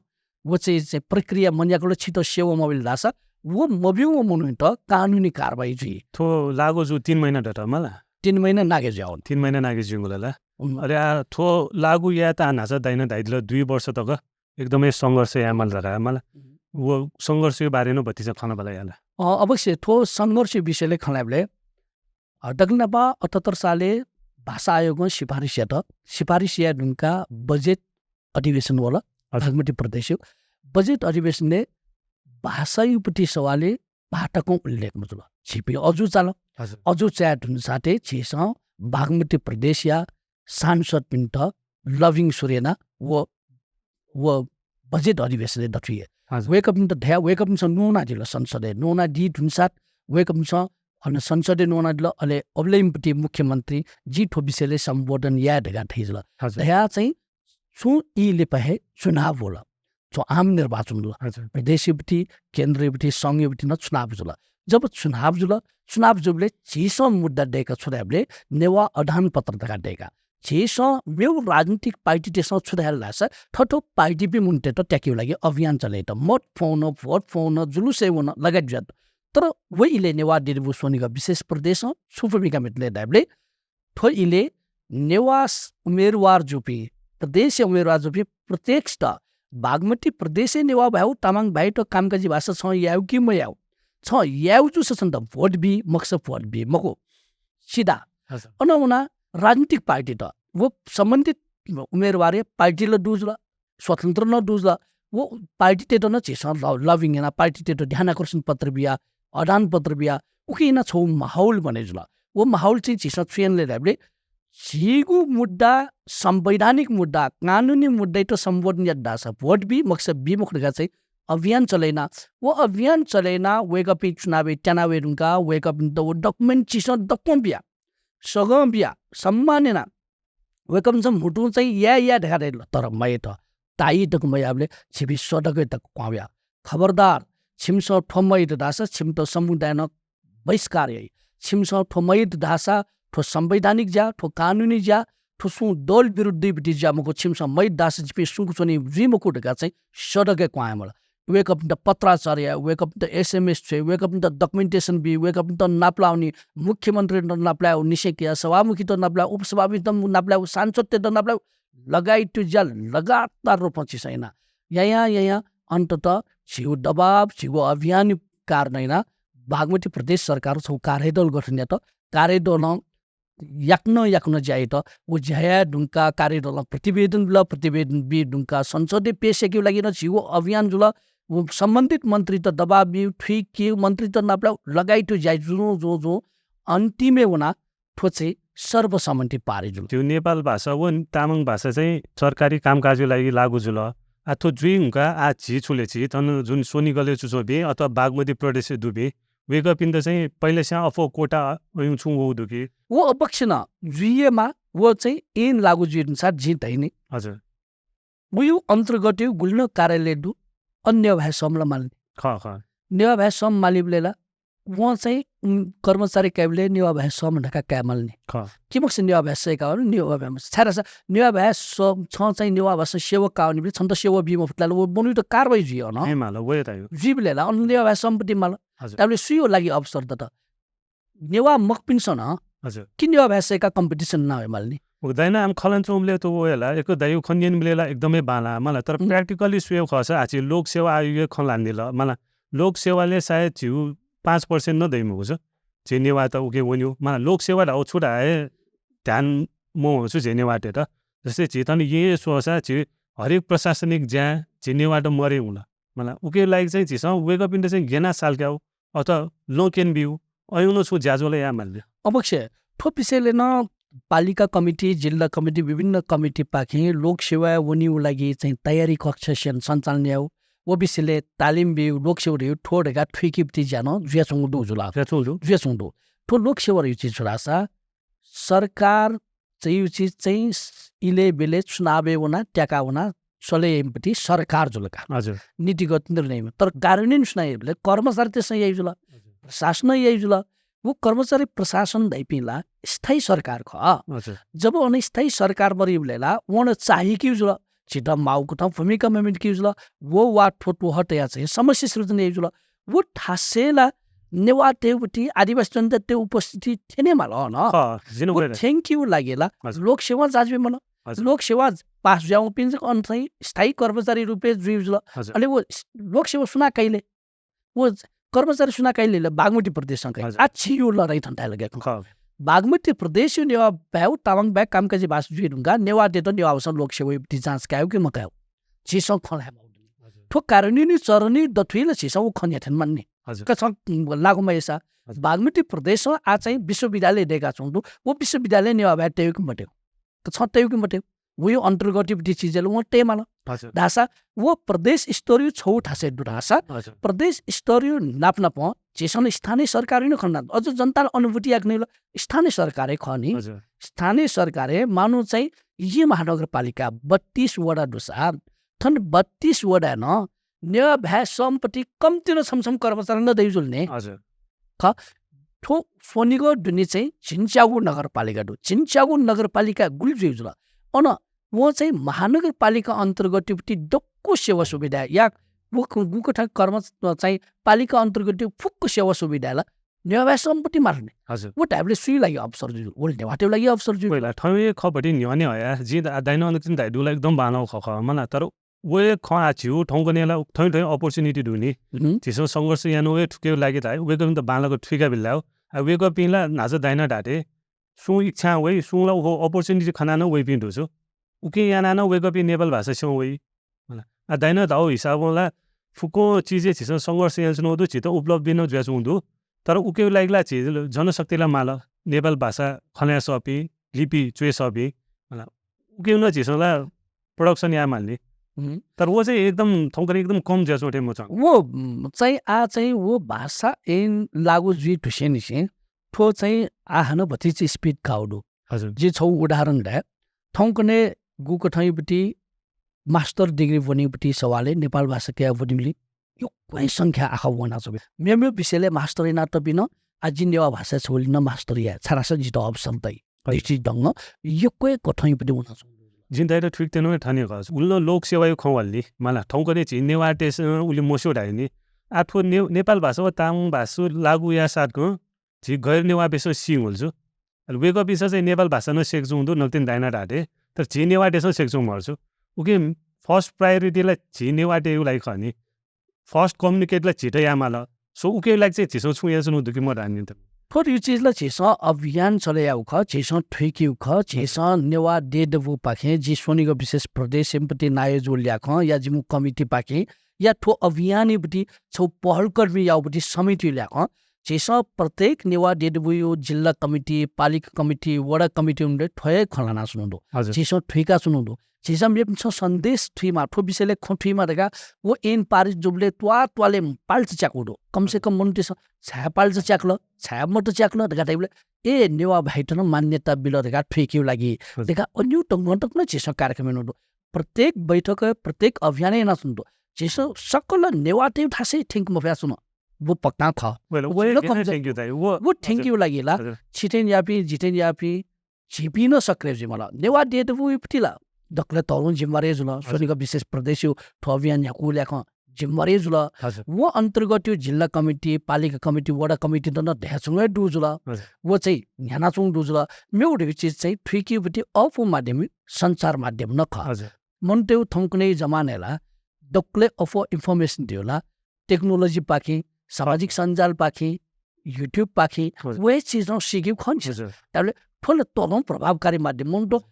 व चाहिँ, चाहिँ प्रक्रिया मन्याकल छित सेवा मबिल धाःसा व मब्यूम्ह मनूत कानुनी कारवाही जुइ। थ्व लागू जू तीन महिना दत मला? तीन महिना नागे जुयावन। तीन महिना नागे जुइगु ला? उम्। अले आ, थ्व लागू यायेत आ न्हाचा दाइनं धाइदिल दुई वर्ष तक एकदमै संघर्ष यायेमाल धकाः मला। उम्। व संघर्षया बारे नं भतिचा खँ ल्हाबल्हा याला। अ, अवश्य थ्व संघर्ष विषयले खँ ल्हायेबलय् अ, दकलय् न्हापां अठहत्तर सालय् भाषा आयोगं सिफारिस यात। सिफारिस याये धुंकाः बजेट अधिवेशन वल। हजुर। बागमती प्रदेशया बजेट अधिवेशनय् भाषाया प्रति सवालय् भाःतकं उल्लेख मजुल। झीपिं अजू चाल। हजुर। अजू चाये धुंसाथं झीसं बागमती प्रदेशया सांसदपिन्त lobbying सुरु याना व व बजेट अधिवेशनय् दथुइ। हजुर। वय्कःपिन्त धया, वय्कःपिन्सं न्वनादिल संसदय्। न्वनादी धुंसाथं वय्कःपिन्सं अन संसदय् न्वनादिल, अले अबलय्‌म्ह पति मुख्यमन्त्री जि थ्व विषयलय् सम्बोधन याये धकाः धयादिल। हजुर। धया चाहिँ छुं ई लिपा हे चुनाव वल। छुं आम निर्वाचन वल। हजुर। प्रदेशया पति, केन्द्रया पति, संघया पति नं चुनाव जुल। जब चुनाव जुल, चुनाव जूबलय् झीसं मुद्दा दय्‌का छु धायेबलय् नेवाः अडान पत्र धकाः दय्‌का। झीसं मेगु राजनीतिक पार्टीतय्‌सं छु धाल धाःसा थःथःगु पार्टीपिं मनूतय्‌त त्याकेगु लागि अभियान चले यात। मत फ्वं, भोट फ्वं, जुलुसय् वन लगायत जुयात। तर व इलय् नेवाः दिदीबौ स्वनिगः विशेष प्रदेशं छु भूमिका म्हितल धायेबलय् थ्व इलय् नेवाः उम्मेदवार जूपिं, प्रदेशया उम्मेदवार जूपिं प्रत्येकसित बागमती प्रदेशय् नेवाः भाय्, तामाङ भाय्‌त कामकाजी भाषा छं यायेगु कि मयायेगु, छं यायेगु जूसा छन्त भोट बी, मखुसा भोट बी मखु। सिधा। हजुर। अन वना राजनीतिक पार्टीत, व सम्बन्धित उम्मेदवारया पार्टी ला दु जुल, स्वतन्त्र नं दु जुल, व पार्टीतय्‌त नं झीसं ल-, lobbying याना, पार्टीतय्‌त ध्यानाकर्षण पत्र बिया, अडान पत्र बिया, उकिं याना छगू माहौल बने जुल। व माहौल चाहिँ झीसं छु यानादिल धायेबलय् झीगु मुद्दा, संवैधानिक मुद्दा, कानुनी मुद्दायात सम्बोधन यात धाःसा भोट बी, मखुसा बी मखु धकाः चाहिँ अभियान चले याना। व अभियान चले याना वय्कःपिं चुनावय् त्याना वये धुंकाः वय्कःपिन्त व document झीसं दक्वं बिया, सगं बिया, सम्मान याना वय्कःपिन्सं म्हुतुं चाहिँ याये, याये धकाः धयादिल, तर मयात, ताइ तक मयाबलय् छिपिं सडकय् तक क्वहां वया। खबरदार, छिमिसं थ्व मयात धाःसा छिमित समुदायं बहिष्कार याइ। छिमिसं थ्व मयात धाःसा थ्व संवैधानिक ज्या, थ्व कानुनी ज्या, थ्व सुं दल विरुद्धया पति ज्या मखु, छिमिसं मयात धाःसा जिपिं सुंक च्वनी जुइ मखु धकाः चाहिँ सडकय् क्वहां वयामल। वय्कःपिन्त पत्राचार या, वय्कःपिन्त SMS छ्वये, वय्कःपिन्त documentation बी, वय्कःपिन्त नापलाः वनी, मुख्यमन्त्रीत नापलाः वनी, निसें कयाः सभामुखीत नापलाः, उपसभामुखीत नापलाः, सांसदतय्त नापलाः, लगायत ज्या लगातार रूपं झीसं याना। यायां यायां अन्ततः झीगु दबाब, झीगु अभियान कारणं याना बागमती प्रदेश सरकारं छगू कार्यदल गठन यात। कार्यदलं याकनं याकनं ज्या यात। व ज्या याये धुंकाः कार्यदलं प्रतिवेदन बिल, प्रतिवेदन बी धुंकाः संसदय् पेश याकेगु लागि नं झीगु अभियान जुल। व सम्बन्धित मन्त्रीत दबाब बी, थुइके, मन्त्रीत नापलाः, लगायत ज्या जुं जुं जुं अन्तिमय् वना थ्व चाहिँ सर्वसम्मति पारित जुल। झीगु नेपाल भाषा व तामाङ भाषा चाहिँ सरकारी कामकाजया लागि लागू जुल। आ, थ्व जुइ धुंकाः आ झी छु ले झी थन जुन स्वनिगलय् च्वंपिं अथवा बागमती प्रदेशय् दुपिं वय्कःपिन्त चाहिँ पहिलास्यां अप्वः quota अयुं छुं वःगु दु कि? व अवश्य नं जुइमाः, व चाहिँ ऐन लागू जुइ धुंसाथं जिं धयानि। हजुर। वय् अन्तर्गतय् गुलि नं कार्यालय दु, अन नेवाः भाय् सःम्ह ला माल नि। खः, खः। नेवाः भाय् सःम्ह मालीबलय् ला वं चाहिँ, उम्, कर्मचारी काइबलय् नेवाः भाय् सःम्ह धकाः कायेमाल नि। खः। कि मखुसा नेवाः भाय् सय्काः वल, नेवाः भाय् मखुसा। छाय्धाःसा नेवाः भाय् स-, छं चाहिँ नेवाः भाषा सेवा काः वनीबलय् छन्त सेवा बी मफुत ला, व मनूयात कारवाही जुइ अन। हे माल, व हे तायु। जुइबलय् ला अन नेवाः भाय् सःम्ह पति माल। हजुर। ताबलय् सुयागु लागि अवसर दत? नेवाः मखुपिन्सं नं हजुर। कि नेवाः भाय् सय्काः competition याना वयेमाल नि। व दाइनं आम खँ ल्हानाच्वंबलय् त व हे ला, एक दाइगु खँ न्यनेबलय् ला एकदमै बांलाः मला, तर उम्। Practically स्वयेगु खःसा आः झी लोकसेवा आयोगया खँ ल्हानादिल मला। लोकसेवालय् सायद झीगु पाँच percent नं दइ मखु छु। झी नेवाःत उकी वनीगु मला। लोकसेवा धाःगु छु धाःसा हे ध्यान मवं छु झी नेवाःतय्त। जस्तै झी थन येँय् स्वःसा झी हरेक प्रशासनिक ज्या झी नेवाःत मरे हुल। मला, उकिया लागि चाहिँ झीसं वय्कःपिन्त चाहिँ गय् याना सालकायेगु अथवा लँ क्यनेब्यूगु, अय् नं छुं ज्याझ्वः ला यायेमाल नि। अवश्य, थ्व विषयलय् नं पालिका कमिटी, जिल्ला कमिटी, विभिन्न कमिटीपाखें लोकसेवाय् वनेगु लागि चाहिँ तयारी कक्ष सं-, सञ्चालन यायेगु, व विषयलय् तालिम बीगु, लोकसेवा धइगु थ्व धकाः थुइकेगु पति ज्या नं जुयाच्वंगु दु जुल। जुयाच्वंगु दु। जुयाच्वंगु दु। थ्व लोकसेवा धइगु चिज छु धाःसा सरकार चाहिँ व चिज चाहिँ इलय् ब्यलय् चुनावय् वना, त्याका वना, सल्लाह याइम्ह पति सरकार जुल का। हजुर। नीतिगत निर्णय। तर कार्यान्वयन सुनां याइ बलय् कर्मचारीतय्सं याइ जुल, हजुर। प्रशासनं याइ जुल। व कर्मचारी प्रशासन धइपिं ला स्थायी सरकार खः। हजुर। जब अन स्थायी सरकार मरुइबलय् ला वं चाहिकेगु जुल। झीत माःगु कथं भूमिका ममिंकेगु जुल। व वा थ्व त्वहः तयाः चाहिँ समस्या सृजना याइगु जुल। व थासय् ला नेवाःतय् उपस्थिति, आदिवासी जनजातितय् उपस्थिति थ्यने माल न। खः, जिं व वय् थ्यंकेगु लागि ला हजुर। लोकसेवा जाँच बी मल। हजुर। लोकसेवा पास जुयावंपिं जक अन चाहिँ स्थायी कर्मचारी रूपय् जुइगु जुल। हजुर। अले व लोकसेवा सुनां काइ ले? व कर्मचारी सुनां काइ ले? बागमती प्रदेशं काइ। हजुर। आ छिगु लडाइँ थन थाय् लगे खः। खः। बागमती प्रदेशया नेवाः भाय् व तामाङ भाय् कामकाजी भाषा जुइ धुंकाः नेवाःतय्त नेवाः भाषां लोकसेवाया प्रति जाँच कायेगु कि मकायेगु? झीसं खँ ल्हाये माःगु दु। हजुर। थ्व कारुणिक चरणया दथुइ ला झीसं व खँ न्ह्याथने मानि। हजुर। का छं लागू मयाःसा हजुर। बागमती प्रदेशं आः चाहिँ विश्वविद्यालय दय्काच्वंगु दु, व विश्वविद्यालयं नेवाः भाय् तयेगु कि मतयेगु? का छं तयेगु कि मतयेगु? वया अन्तर्गतया प्रति चिजय् ला वं तये माल। हजुर। धाःसा व प्रदेश स्तरीय छगू थासय् दु धाःसा हजुर। प्रदेश स्तरीय नापनापं झीसं नं स्थानीय सरकारया नं खँ ल्हाना, अझ जनतां अनुभूति याकनं ला स्थानीय सरकार हे खः नि। हजुर। स्थानीय सरकार हे मानु चाहिँ यी महानगरपालिका बत्तीस वडा दुसा, थन बत्तीस वडाय् नं नेवाः भाय् सम्पत्ति कम्ति नं छम्ह छम्ह कर्मचारी नं दइ जुल नि। हजुर। खः, थ्व स्वनिगः दुने चाहिँ झिंच्यागू नगरपालिका दु। झिंच्यागू नगरपालिका गुलि जुइ जुल। अन वं चाहिँ महानगरपालिका अन्तर्गतया प्रति दक्व सेवा सुविधा या व गुकथं कर्म चाहिँ पालिका अन्तर्गतया फुक्क सेवा सुविधा ला नेवाः भाय् सम्पत्ति माल नि। हजुर। व धायेबलय् सुया लागि अवसर जुइ जुल? व नेवाःतय् लागि अवसर जुइ जुल। पहिला थौंया खँ भति न्ह्यःने हया, जिं दा-, दाइनं अनकिसिम धयादीगु ला एकदम बांलाःगु खः खः, मला, तर व हे खँ आः झीगु थौंकन्हय् ला थौं थौं opportunity दु नि। हुँ। झीसं संघर्ष यानाः हे थुकिया लागि धाइ, वय्कःपिन्त बांलाक थुइकाबिल धाइ। आ, वय्कःपिं ला न्हाचः दाइनं धाःथें सुं इच्छां वइ, सुं ला व opportunity खनाः नं वइपिं दु छु। उकिं यानाः नं वय्कःपिं नेपाल भाषा स्यं वइ। मला। आ, दाइनं धाःगु हिसाबं ला फुक्कं चिजय् झीसं संघर्ष यानाच्वनागु दु, झीत उपलब्धि नं जुयाच्वंगु दु। तर उकिया लागि ला झी जनशक्ति ला माल, नेपाल भाषा खँ ल्हाये सःपिं, लिपि च्वये सःपिं। मला। उकिं नं झीसं ला production याये माल नि। हुँ। तर व चाहिँ एकदम थौंकन्हय् एकदम कम जुयाच्वं थें मचां। व, उम्, चाहिँ आः चाहिँ व भाषा ऐन लागू जुइ धुसेंनिसें थ्व चाहिँ आः हानं भतिचा speed काःगु दु। हजुर। जिं छगू उदाहरण धाये। थौंकन्हय् गुकथंया प्रति master degree ब्वनीया प्रति सवालय् नेपाल भाषा कयाः ब्वनीबलय् यक्व हे संख्या आखः वनाच्वंपिं। मेमेगु विषयलय् master यानातःपिं नं, आः जिं नेवाः भाषाय् छगू लिं नं master याये, छाय्धाःसा जितः अवसर दइ। हजुर। दृष्टिढंगं यक्व हे कथंया प्रति वनाच्वंगु दु। जिं धायेत थुइक त्यनागु थन हे खः। उलि नं लोकसेवाया खँ वल नि, मला, थौंकन्हय् झी नेवाःतय्सं उलि मस्यू धाइ नि। आः थ्व ने-, नेपाल भाषा व तामाङ भाषा लागू याःसाथं झी गैर नेवाःपिन्सं सीगु जुल छु। अले वय्कःपिन्सं चाहिँ नेपाल भाषा नं स्यंकाच्वंगु दु, नकतिनि दाइनं धाःथें, तर झी नेवाःतय्सं स्यंकाच्वंगु मदु छु। उकिं first priority ला झी नेवाःतय्गु लागि खः नि। First communicate ला झीत याये माल। So उकिया लागि चाहिँ झीसं छुं यानाच्वनागु दु कि मदु धाःसा नि त? थ्व धइगु चिज ला झीसं अभियान चले याःगु खः, झीसं थुइकेगु खः, झीसं नेवाः देय् दबूपाखें, जि स्वनिगः विशेष प्रदेश समिति नायः जूगु ल्याखं या जिमिगु कमिटीपाखें या थ्व अभियानया प्रति छगू पहलकदमी याःगु प्रति समितिया ल्याखं झीसं प्रत्येक नेवाः देय् दबूया जिल्ला कमिटी, पालिका कमिटी, वडा कमिटीया निंतिं थ्व हे खँ ल्हानाच्वनागु दु। हजुर। झीसं थुइकाच्वनागु दु। झीसं मेपिन्सं सन्देश थुइमाः, थ्व विषयलय् खँ थुइमाः धकाः व ऐन पारित जूबलय् त्वाःत्वालय् पाल्चा च्याकूगु दु। कम से कम मनूतय्सं छाय् पाल्चा च्याकल, छाय् मत च्याकल धकाः धाइबलय्, ए, नेवाः भाय्त नं मान्यता बिल धकाः थुइकेगु लागि हजुर। धकाः अन्यू तकं तक नं झीसं कार्यक्रम यानागु दु। प्रत्येक बैठक, प्रत्येक अभियान यानाच्वनागु दु। झीसं सकल नेवाःतय् थासय् थ्यंके मफयाच्वन। व पक्का खः। व व व झीत हे कम थ्यंकेगु दाइ, व व थ्यंकेगु लागि ला हजुर। छिथें याःपिं, जिथें याःपिं, झीपिं नं सक्रिय जुइमाल। नेवाः देय् दबूया प्रति ला दकलय् तःधंगु जिम्मेवारी जुल। हजुर। स्वनिगः विशेष प्रदेशया थ्व अभियान न्ह्याकूगु ल्याखं जिम्मेवारी जुल। हजुर। व अन्तर्गतया जिल्ला कमिटी, पालिका कमिटी, वडा कमिटीत नं धयाच्वंगु हे दु जुल। हजुर। व चाहिँ न्ह्यानाच्वंगु दु जुल। मेगु धइगु चिज चाहिँ थुइकेगु प्रति अःपु माध्यम, सञ्चार माध्यम नं खः। हजुर। मनूतय् थौंकन्हय् जमानाय् ला दकलय् अप्वः information धइगु ला technology पाखें, सामाजिक सञ्जाल पाखें, YouTube पाखें, हजुर। व हे चिजं सीकेगु खः नि। हजुर। धाइबलय् थ्व ला तःधंगु प्रभावकारी माध्यम। मनूत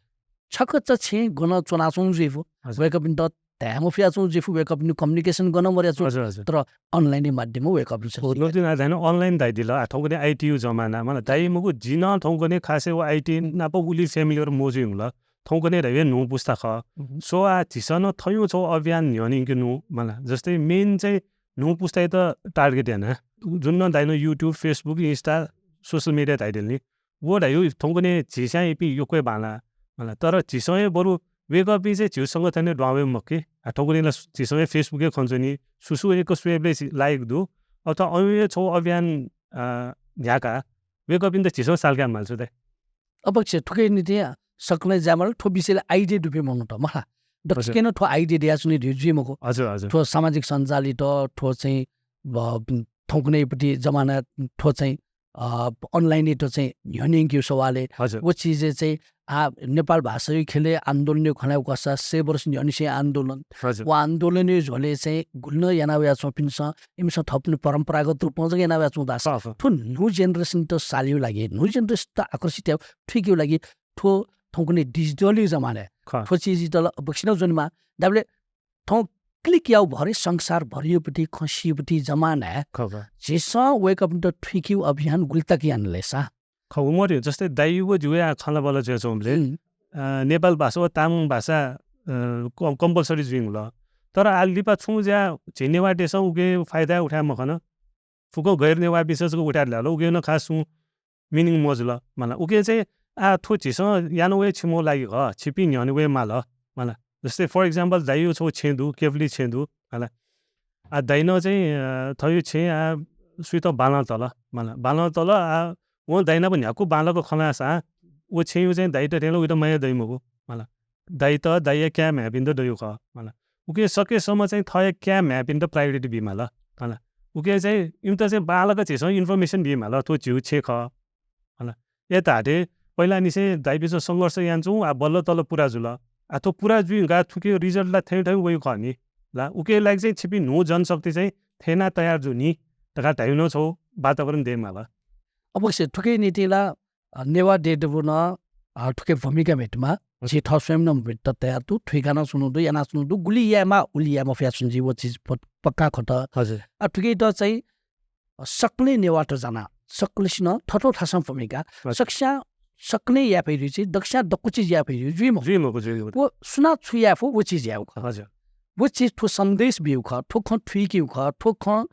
छकः छेँय् गन च्वनाच्वंगु जुइफु, हजुर। वय्कःपिन्त धाये मफयाच्वंगु जुइफु, वय्कःपिनिगु communication गनं मदयाच्वंगु, हजुर, हजुर। तर online या माध्यमं वय्कःपिन्सं हो, नकतिनि आः धायेन online धयादिल, आः थौंकन्हय् IT या जमाना, मला, धाइ मखु, जि नं थौंकन्हय् खासय् व IT नाप उलि familiar मजू धुंकल। थौंकन्हय् धाइ हे न्हू पुस्ता खः। हुँ। So आः झीसं नं थौंया छगू अभियान न्ह्यःने यंकेनु, मला, जस्तै main चाहिँ न्हू पुस्तायात target याना, जुन नं धाइ न YouTube, Facebook, Insta, social media धयादिल नि। व धाइ हे थौंकन्हय् झीसं इपिं यक्व हे बांलाः, मला, तर झीसं हे बरु वय्कःपिं चाहिँ झीगु संगठनय् दुहां वये मखु कि। आः थौंकन्हय् ला झीसं हे Facebook य् खँ च्वनी, सु सु एक स्वयेबलय् like दु, अथवा अन हे छगू अभियान, अ, न्ह्याकाः वय्कःपिन्त झीसं सालकाये माल छु दाइ। अवश्य थुकिया निंतिं सकलें जायेमाल, थ्व विषयलय् idea दुपिं मनूत, मला। दक्वसिके नं थ्व idea दयाच्वनी धइगु जुइ मखु। हजुर, हजुर। थ्व सामाजिक सञ्जालयात, थ्व चाहिँ, अ, थौंकन्हय्‌पट्टि जमाना थ्व चाहिँ, अ, online-यात चाहिँ न्ह्यःने यंकेगु सवालय् हजुर। व चिजय् चाहिँ आ, नेपाल भाषाया ख्यलय् आन्दोलनया खँ ल्हायेगु खःसा सय वर्ष न्ह्यःनिसें आन्दोलन। हजुर। व आन्दोलनया झ्वलय् चाहिँ गुलि नं याना वयाच्वंपिन्सं इमिसं थःपिनि परम्परागत रूपं जक याना वयाच्वंगु धाःसा खः, खः। थ्व न्हू generation-यात सालेगु लागि, न्हू generation-यात आकर्षित यायेगु, थुइकेगु लागि थ्व थौंकन्हय् digital-या जमानाय् खः। थ्व चिजयात ला बक्वसिनं ज्वनेमाः। धायेबलय् थौं click याःगु भरै संसारभरयापट्टि खँ सीपट्टि जमानाय् खः, खः। झीसं वय्‌कःपिन्त थुइकेगु अभियान गुलि तक यानालेसा? खः, व मते, जस्तै दाइ व जिगु या खँल्हाबल्हा जुयाच्वंबलय्, हुँ। अ, नेपाल भाषा व तामाङ भाषा, अ, कम-, compulsory जुइगु ल। तर आः लिपा छुं ज्या झी नेवाःतय्‌सं उके फाइदा उठाये मखन। फुक्क गैर नेवाःपिन्सं जक उठायेत लाल, उके नं खास छुं meaning मजुल, मला। उके चाहिँ आः थ्व झीसं याना वये छिमो लागि खः, छिपिं न्ह्यःने वये माल, मला। जस्तै for example, दाइया छगू छेँ दु, केफली छेँ दु, मला। आः दाइनं चाहिँ, अ, थःगु छेँय् आः सुइत बांलाः तल, मला। बांलाः तल, आः वं दाइनाप न्ह्याक्व बांलाक खँ ल्हाःसां व छेँया चाहिँ दाइत थें ला उइत माया दइ मखु, मला। दाइत, दाइया काय् म्ह्याय्‌पिन्त दइगु खः, मला। उकिं सकेसम्म चाहिँ थःया काय् म्ह्याय्‌पिन्त priority बी माल, मला। उकिं चाहिँ इमित चाहिँ बांलाक झीसं information बी माल, थ्व झीगु छेँ खः, मला। अय् धाःथें पहिलानिसें दाइपिन्सं संघर्ष यानाच्वंगु, आः बल्ल तल पुरा जुल। आः थ्व पुरा जुइधुंकाः थुकिया result ला थथे थथे वइगु खः नि, ला। उकिया लागि चाहिँ छिपिं न्हू जनशक्ति चाहिँ थथे यानाः तयार जु नि धकाः धाइगु नं छगू वातावरण दये माल। अवश्य, थुकिया निंतिं ला अ, नेवाः देय् दबू नं, अ, थुके भूमिका म्हितेमाः। हजुर। झी थः स्वयं नं म्हितेत तयार दु, थुइका नं च्वनागु दु, यानाच्वनागु दु, गुलि यायेमाः, उलि याये मफयाच्वन जुइ, व चिज प-, पक्का खः। हजुर। अ, थुकियात चाहिँ, अ, सकलें नेवाःत जानाः, सकलसिनं थःथःथासं भूमिका, हजुर। सकस्यां सकलें याये फइ जुइ, दक्वस्यां दक्व चिज याये फइ जुइ, जुइ मखु। जुइ मखु, जुइ मखु। व सुनां छु याये फु, व चिज यायेगु खः। हजुर। व चिज थ्व सन्देश बीगु खः, थ्व खँ थुइकेगु खः, थ्व खँ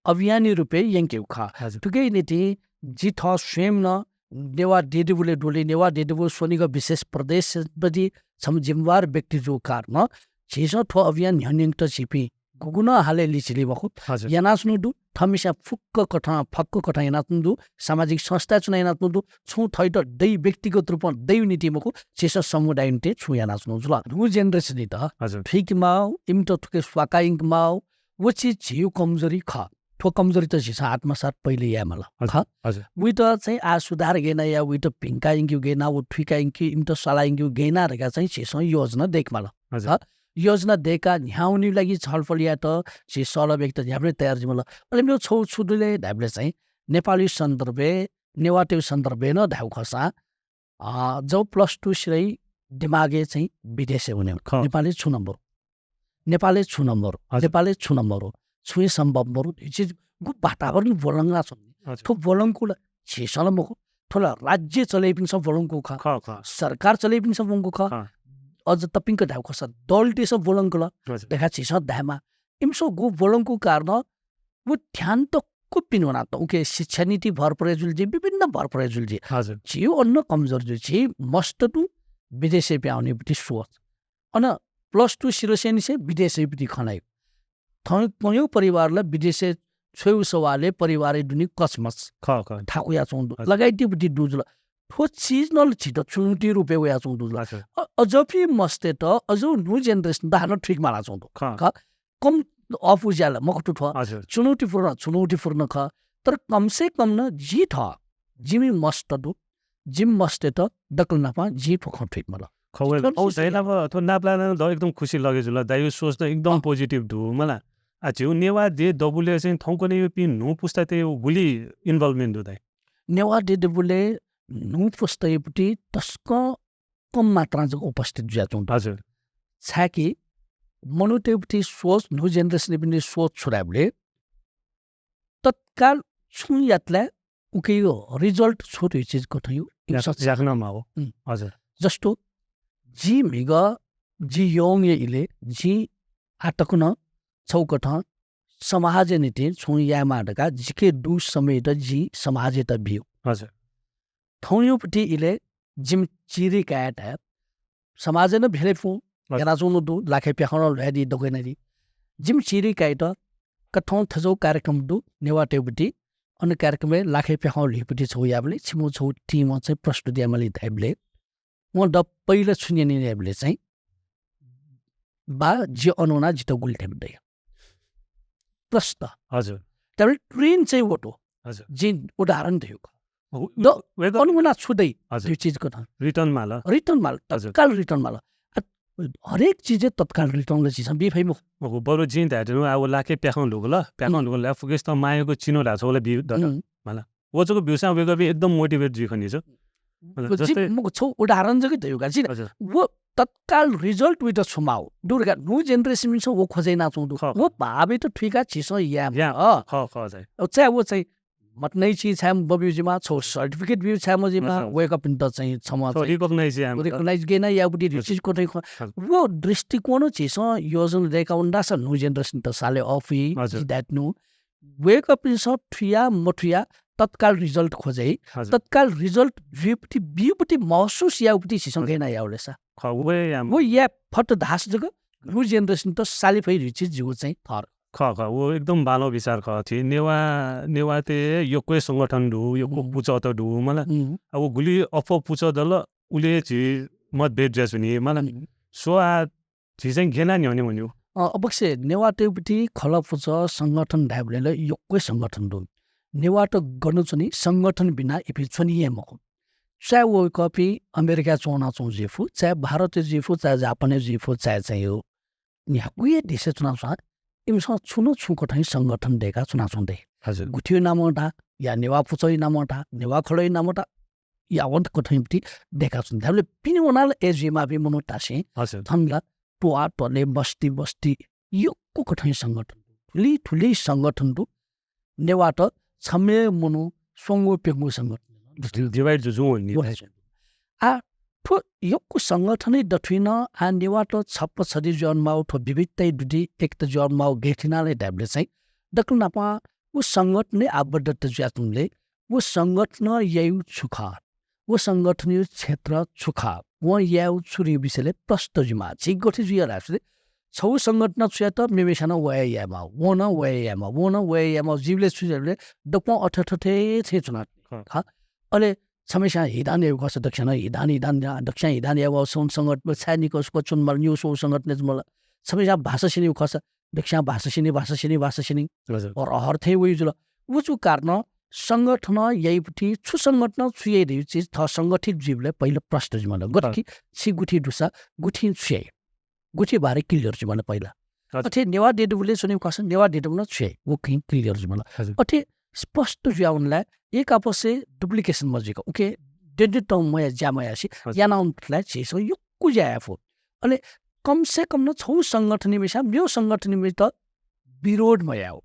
अभियानया रूपय् यंकेगु खः। हजुर। थुकिया निंतिं जि थः स्वयं नं नेवाः देय् दबूलय् दुगु, नेवाः देय् दबू स्वनिगः विशेष प्रदेशपति छम्ह जिम्मेवार व्यक्ति जूगु कारणं झीसं थ्व अभियान न्ह्यःने यंकेत झीपिं गुगुं नं हालय् लिचिली मखु। हजुर। यानाच्वनागु दु, थःम्हेस्यां फुक्क कथं, फक्क कथं यानाच्वनागु दु, सामाजिक संस्थाय् च्वनाः यानाच्वनागु दु, छुं थःत दइ व्यक्तिगत रूपं दइगु निंतिं मखु, झीसं समुदायया निंतिं छुं यानाच्वनागु जुल। न्हू generation-यात हजुर। थुइकेमाः, इमित थुके स्वाका यंकेमाः, व चिज झीगु कमजोरी खः। थ्व कमजोरीत झीसं आत्मसात पहिले याये माल। हजुर, खः। हजुर। वइत चाहिँ आः सुधार गय् याना याये, वइत भिंका यंकेगु गय् याना, व थुइका यंकेगु, इमित सल्लाह यंकेगु गय् याना धकाः चाहिँ झीसं योजना दय्‌के माल। हजुर। खः। योजना दय्‌काः न्ह्याः वनेगु लागि छलफल यायेत झी सहलह ब्यूकेत न्ह्याबलें तयार जुइ माल। अले मेगु छगू छु दु ले धायेबलय् चाहिँ नेपालया सन्दर्भय्, नेवाःतय् सन्दर्भय् नं धायेगु खःसा, अ, जब plus two सिधइ दिमागय् चाहिँ विदेशय् वने, खः। नेपालय् छु नम्बर, नेपालय् छु नम्बर, हजुर। नेपालय् छु नम्बर, छुं हे सम्भव मरु, धइगु चिजगु वातावरण ब्वलंगु च्वनी। हजुर। थ्व ब्वलंकेगु ला झीसं ला मखु, थ्व ला राज्य चलेपिन्सं ब्वलंकेगु खः। खः, खः। सरकार चलेपिन्सं ब्वलंकेगु खः। खः। अझ तपिंक धायेगु खःसा दलतय्‌सं ब्वलंकल हजुर। धकाः झीसं धायेमाः। इमिसं गु ब्वलंकेगु कारणं व ध्यान तक्क पिने वनातःगु, उके शिक्षा नीति भर परे जुल जुइ, विभिन्न भर परे जुल जुइ। हजुर। झीगु अन कमजोर जुइ, झी मस्त दु विदेशय् पिहां वनेगुपट्टि सोच। अन plus two सिधसेंनिसें विदेशय् पट्टि खँ ल्हाइगु। थौं कयौं परिवार ला विदेशय् छ्वयेगु सवालय् परिवारय् दुने कचमच। खः, खः। थाकुयाच्वंगु दु। हजुर। लगायतयापट्टि दु जुल। थ्व चिज नं झीत चुनौती रूपय् वयाच्वंगु दु जुल। हजुर। अ-, अझ फि मस्तय्‌त, अझ न्हू generation-त हानं थुइके मालाच्वंगु दु। खः। खः। कम अःपुगु ज्या ला मखु थ्व। हजुर। चुनौतीपूर्ण, चुनौतीपूर्ण खः। तर कम से कम नं जि थः, जिमि मस्त दु, जिमि मस्तय्‌त दकलनापं जिं थ्व खँ थुइके माल। खः, well, थ्व औ, सुझाव। जैनाप थ्व नापलाना द एकदम खुसी लगे जुल। दाइगु सोच त एकदम अँ। Positive दु मला। आ, झीगु नेवाः देय् दबुलय् चाहिँ थौंकन्हय्‌पिं न्हू पुस्तातय् गुलि involvement दु दाइ? नेवाः देय् दबुलय् न्हू पुस्तायापट्टि तसकं कम मात्रां जक उपस्थित जुयाच्वंगु दु। हजुर। छाय्‌कि मनूतय्‌पट्टि सोच, न्हू generation-यापट्टि सोच छु धायेबलय् तत्काल छुं यात ला उकिया result छु धइगु चिज कथंया याक-, इमिसं याकनं माः। हुँ। हजुर। जस्तो, जि म्हिगः, जि यःगंया इलय्, जिं आःतक नं छगू कथं समाजया निंतिं छुं यायेमाः धकाः जिके दु समयत जिं समाजयात बियु। हजुर। थौंयापट्टि इलय् जिमि चिरिकाय्‌त समाजय् नं भ्यलय् पुं हजुर। यानाच्वंगु दु, लाखे प्याखं ल्ह्वयादी, दक्व यानादी। जिमि चिरिकाय्‌त का थौं थज्याःगु कार्यक्रम दु नेवाःतय्‌पट्टि, अन कार्यक्रमय् लाखे प्याखं ल्ह्वइपट्टि छगू यायेबलय् छिमिगु छगू team-ं चाहिँ प्रस्तुत यायेमाली धायेबलय् वं द पहिला छु न्यनी धायेबलय् चाहिँ बा जि अन वना जितः गुलि थें दइ। प्रष्ट। हजुर। त्याबले ट्रेन चाहिँ वटो। हजुर। जिं उदाहरण दियो। उ-, द-, wake up। अन वना छु दइ? हजुर। दुई चिज कथं। Return माल। Return माल, हजुर। तत्काल return माल। आ, हरेक चिज तत्काल return ला झीसं बी फइ मखु। मखु, बरु जिं धायेधुन आ व लाखे प्याखं धुगु ल, प्याखं हुँ। धुगु ल, फुकेस त मायाको चिनो धाःसा वला बी दत। हुँ। माला। व जक ब्यूसां wake up एकदम motivate जुइ खनी छु। मतलब, व जि जस्तै मखु छौ उदाहरण जक दियो का, जिं हजुर। व तत्काल result वइत छु माउ। दुर्गा, न्हू generation मिन्सं व खोजय् यानाच्वं दु। ख, ख। व भावय् त थुइका झीसं याये या, मखु। ख, ख, चाहिँ। अब चाहे व चाहिँ मत नै छि छाय् मब्यू जिमा, छौ certificate ब्यू छाय् मजिमा, हजुर। Wake up त चाहिँ छमा छौ चाहिँ recognize याये मखु। Recognize गेना याबुटी हजुर। रिचिज कोठै ख। हजुर। व दृष्टिकोण झीसं योजना दय्‌का वनासा न्हू generation त साले अफि, हजुर। That न्हू। Wake up पिन्सं थुया मथुया तत्काल result खोजय्, हजुर। तत्काल result जुइपति, बीपति महसुस याउपति झीसं हजुर। गय् याना याउ ले सा। ख, व याये म- व याये फत धाःसा जक न्हू generation त साले फइ रिचिज जिगु चाहिँ थर। ख, ख, व एकदम बांलाउ बिचार ख थि। नेवा, नेवाते यक्व संगठन दु, यक्व हुँ। पुचःत दु, मला। हुँ। अब गुलि अप्वः पुचः दल, उले झी मतभेद जुया च्वनी, मला। हुँ। सो आ झी चाहिँ गेना न्ह्यःने वन्यु। अ, अवश्य, नेवातय्‌पति खलः पुचः संगठन धायेबलय् ला यक्व संगठन दु। नेवात गन च्वनी, संगठन बिना इपिं च्वनी हे मखु। चाहे वय्‌कःपिं अमेरिकाय् च्वनाच्वं जुइ फु, चाहे भारतय् जुइ फु, चाहे जापानय् जुइ फु, चाहे चाहिँ यो न्ह्यागु हे देशय् च्वनाच्वं, इमिसं छुं न छुं कथं संगठन दय्‌का च्वनाच्वं दइ। हजुर। गुथिया नामं धा, या नेवा पुचःया नामं धा, नेवा खलःया नामं धा, यावन्त कथंपति दय्‌का च्वनी। धायेबलय् पिने वनाः ला अय् जुइमाःपिं मनूत धासें हजुर। थन ला त्वाः त्वलय् बस्ती बस्ती यक्व कथं संगठन दु। थुलि थुलि संगठन दु। नेवात छम्ह मनू स्वंगू प्यंगू संगठन दु। Divide जुजुं वनी। आ, थ्व यक्व संगठनय् दथुइ नं आ नेवात छप्पँ छधी जुयावनेमाःगु, थ्व विविधताय् दुथि एकता जुयावनेमाःगु गय् थें याना ले धायेबलय् चाहिँ दकलनापं व संगठनय् आबद्धता जुयाच्वंबलय् व संगठनं याइगु छु खः, व संगठनया क्षेत्र छु खः, वं यायेगु छु धइगु विषयलय् प्रष्ट जुइमाः। झी गथे जुइ धाःसा छगू संगठनं छु यात, मेमेसां नं व हे यायेमाः, वं नं व हे यायेमाः, वं नं व हे यायेमाः जुइबलय् छु जुइ धाःसा दक्वं अथे अथे थें च्वना। खः। खः। अले छम्हेस्यां हिदान याइगु खःसा दक्वस्यां नं हिदान, हिदान, दक्वस्यां हिदान यायेमाः, सं-, संगठन छाय् निकः स्वकः च्वनेमाल, न्यू स्वंगू संगठनय् जुमल। छम्हेस्यां भाषा स्यनीगु खःसा दक्वस्यां भाषा स्यनी, भाषा स्यनी, भाषा स्यनी। हजुर। अरहर थें वइ जुल। व जूगु कारणं संगठनं याइपति छु संगठनं छु याइ धइगु चिज थः संगठित जुइबलय् पहिला प्रष्ट जुइमाल। गथे हजुर। कि छि गुथि दुसा गुथिं छु याइ? गुथि बारे clear जुइमाल पहिला। हजुर। अथे नेवाः देय्‌दुबलय् च्वनीगु खःसा नेवाः देय्‌दुबलं छु याइ? व खँ clear जुइमाल। हजुर। अथे स्पष्ट जुयावनेलाय् एक आपसय् duplication मजुइक, उके द्यंद्यंतःम्ह मया ज्या मयासें हजुर। यानावनेलाय् झीसं यक्व ज्या याये फु। अले कम से कम नं छगू संगठनया मिसां मेगु संगठनया मित विरोध मयाउ।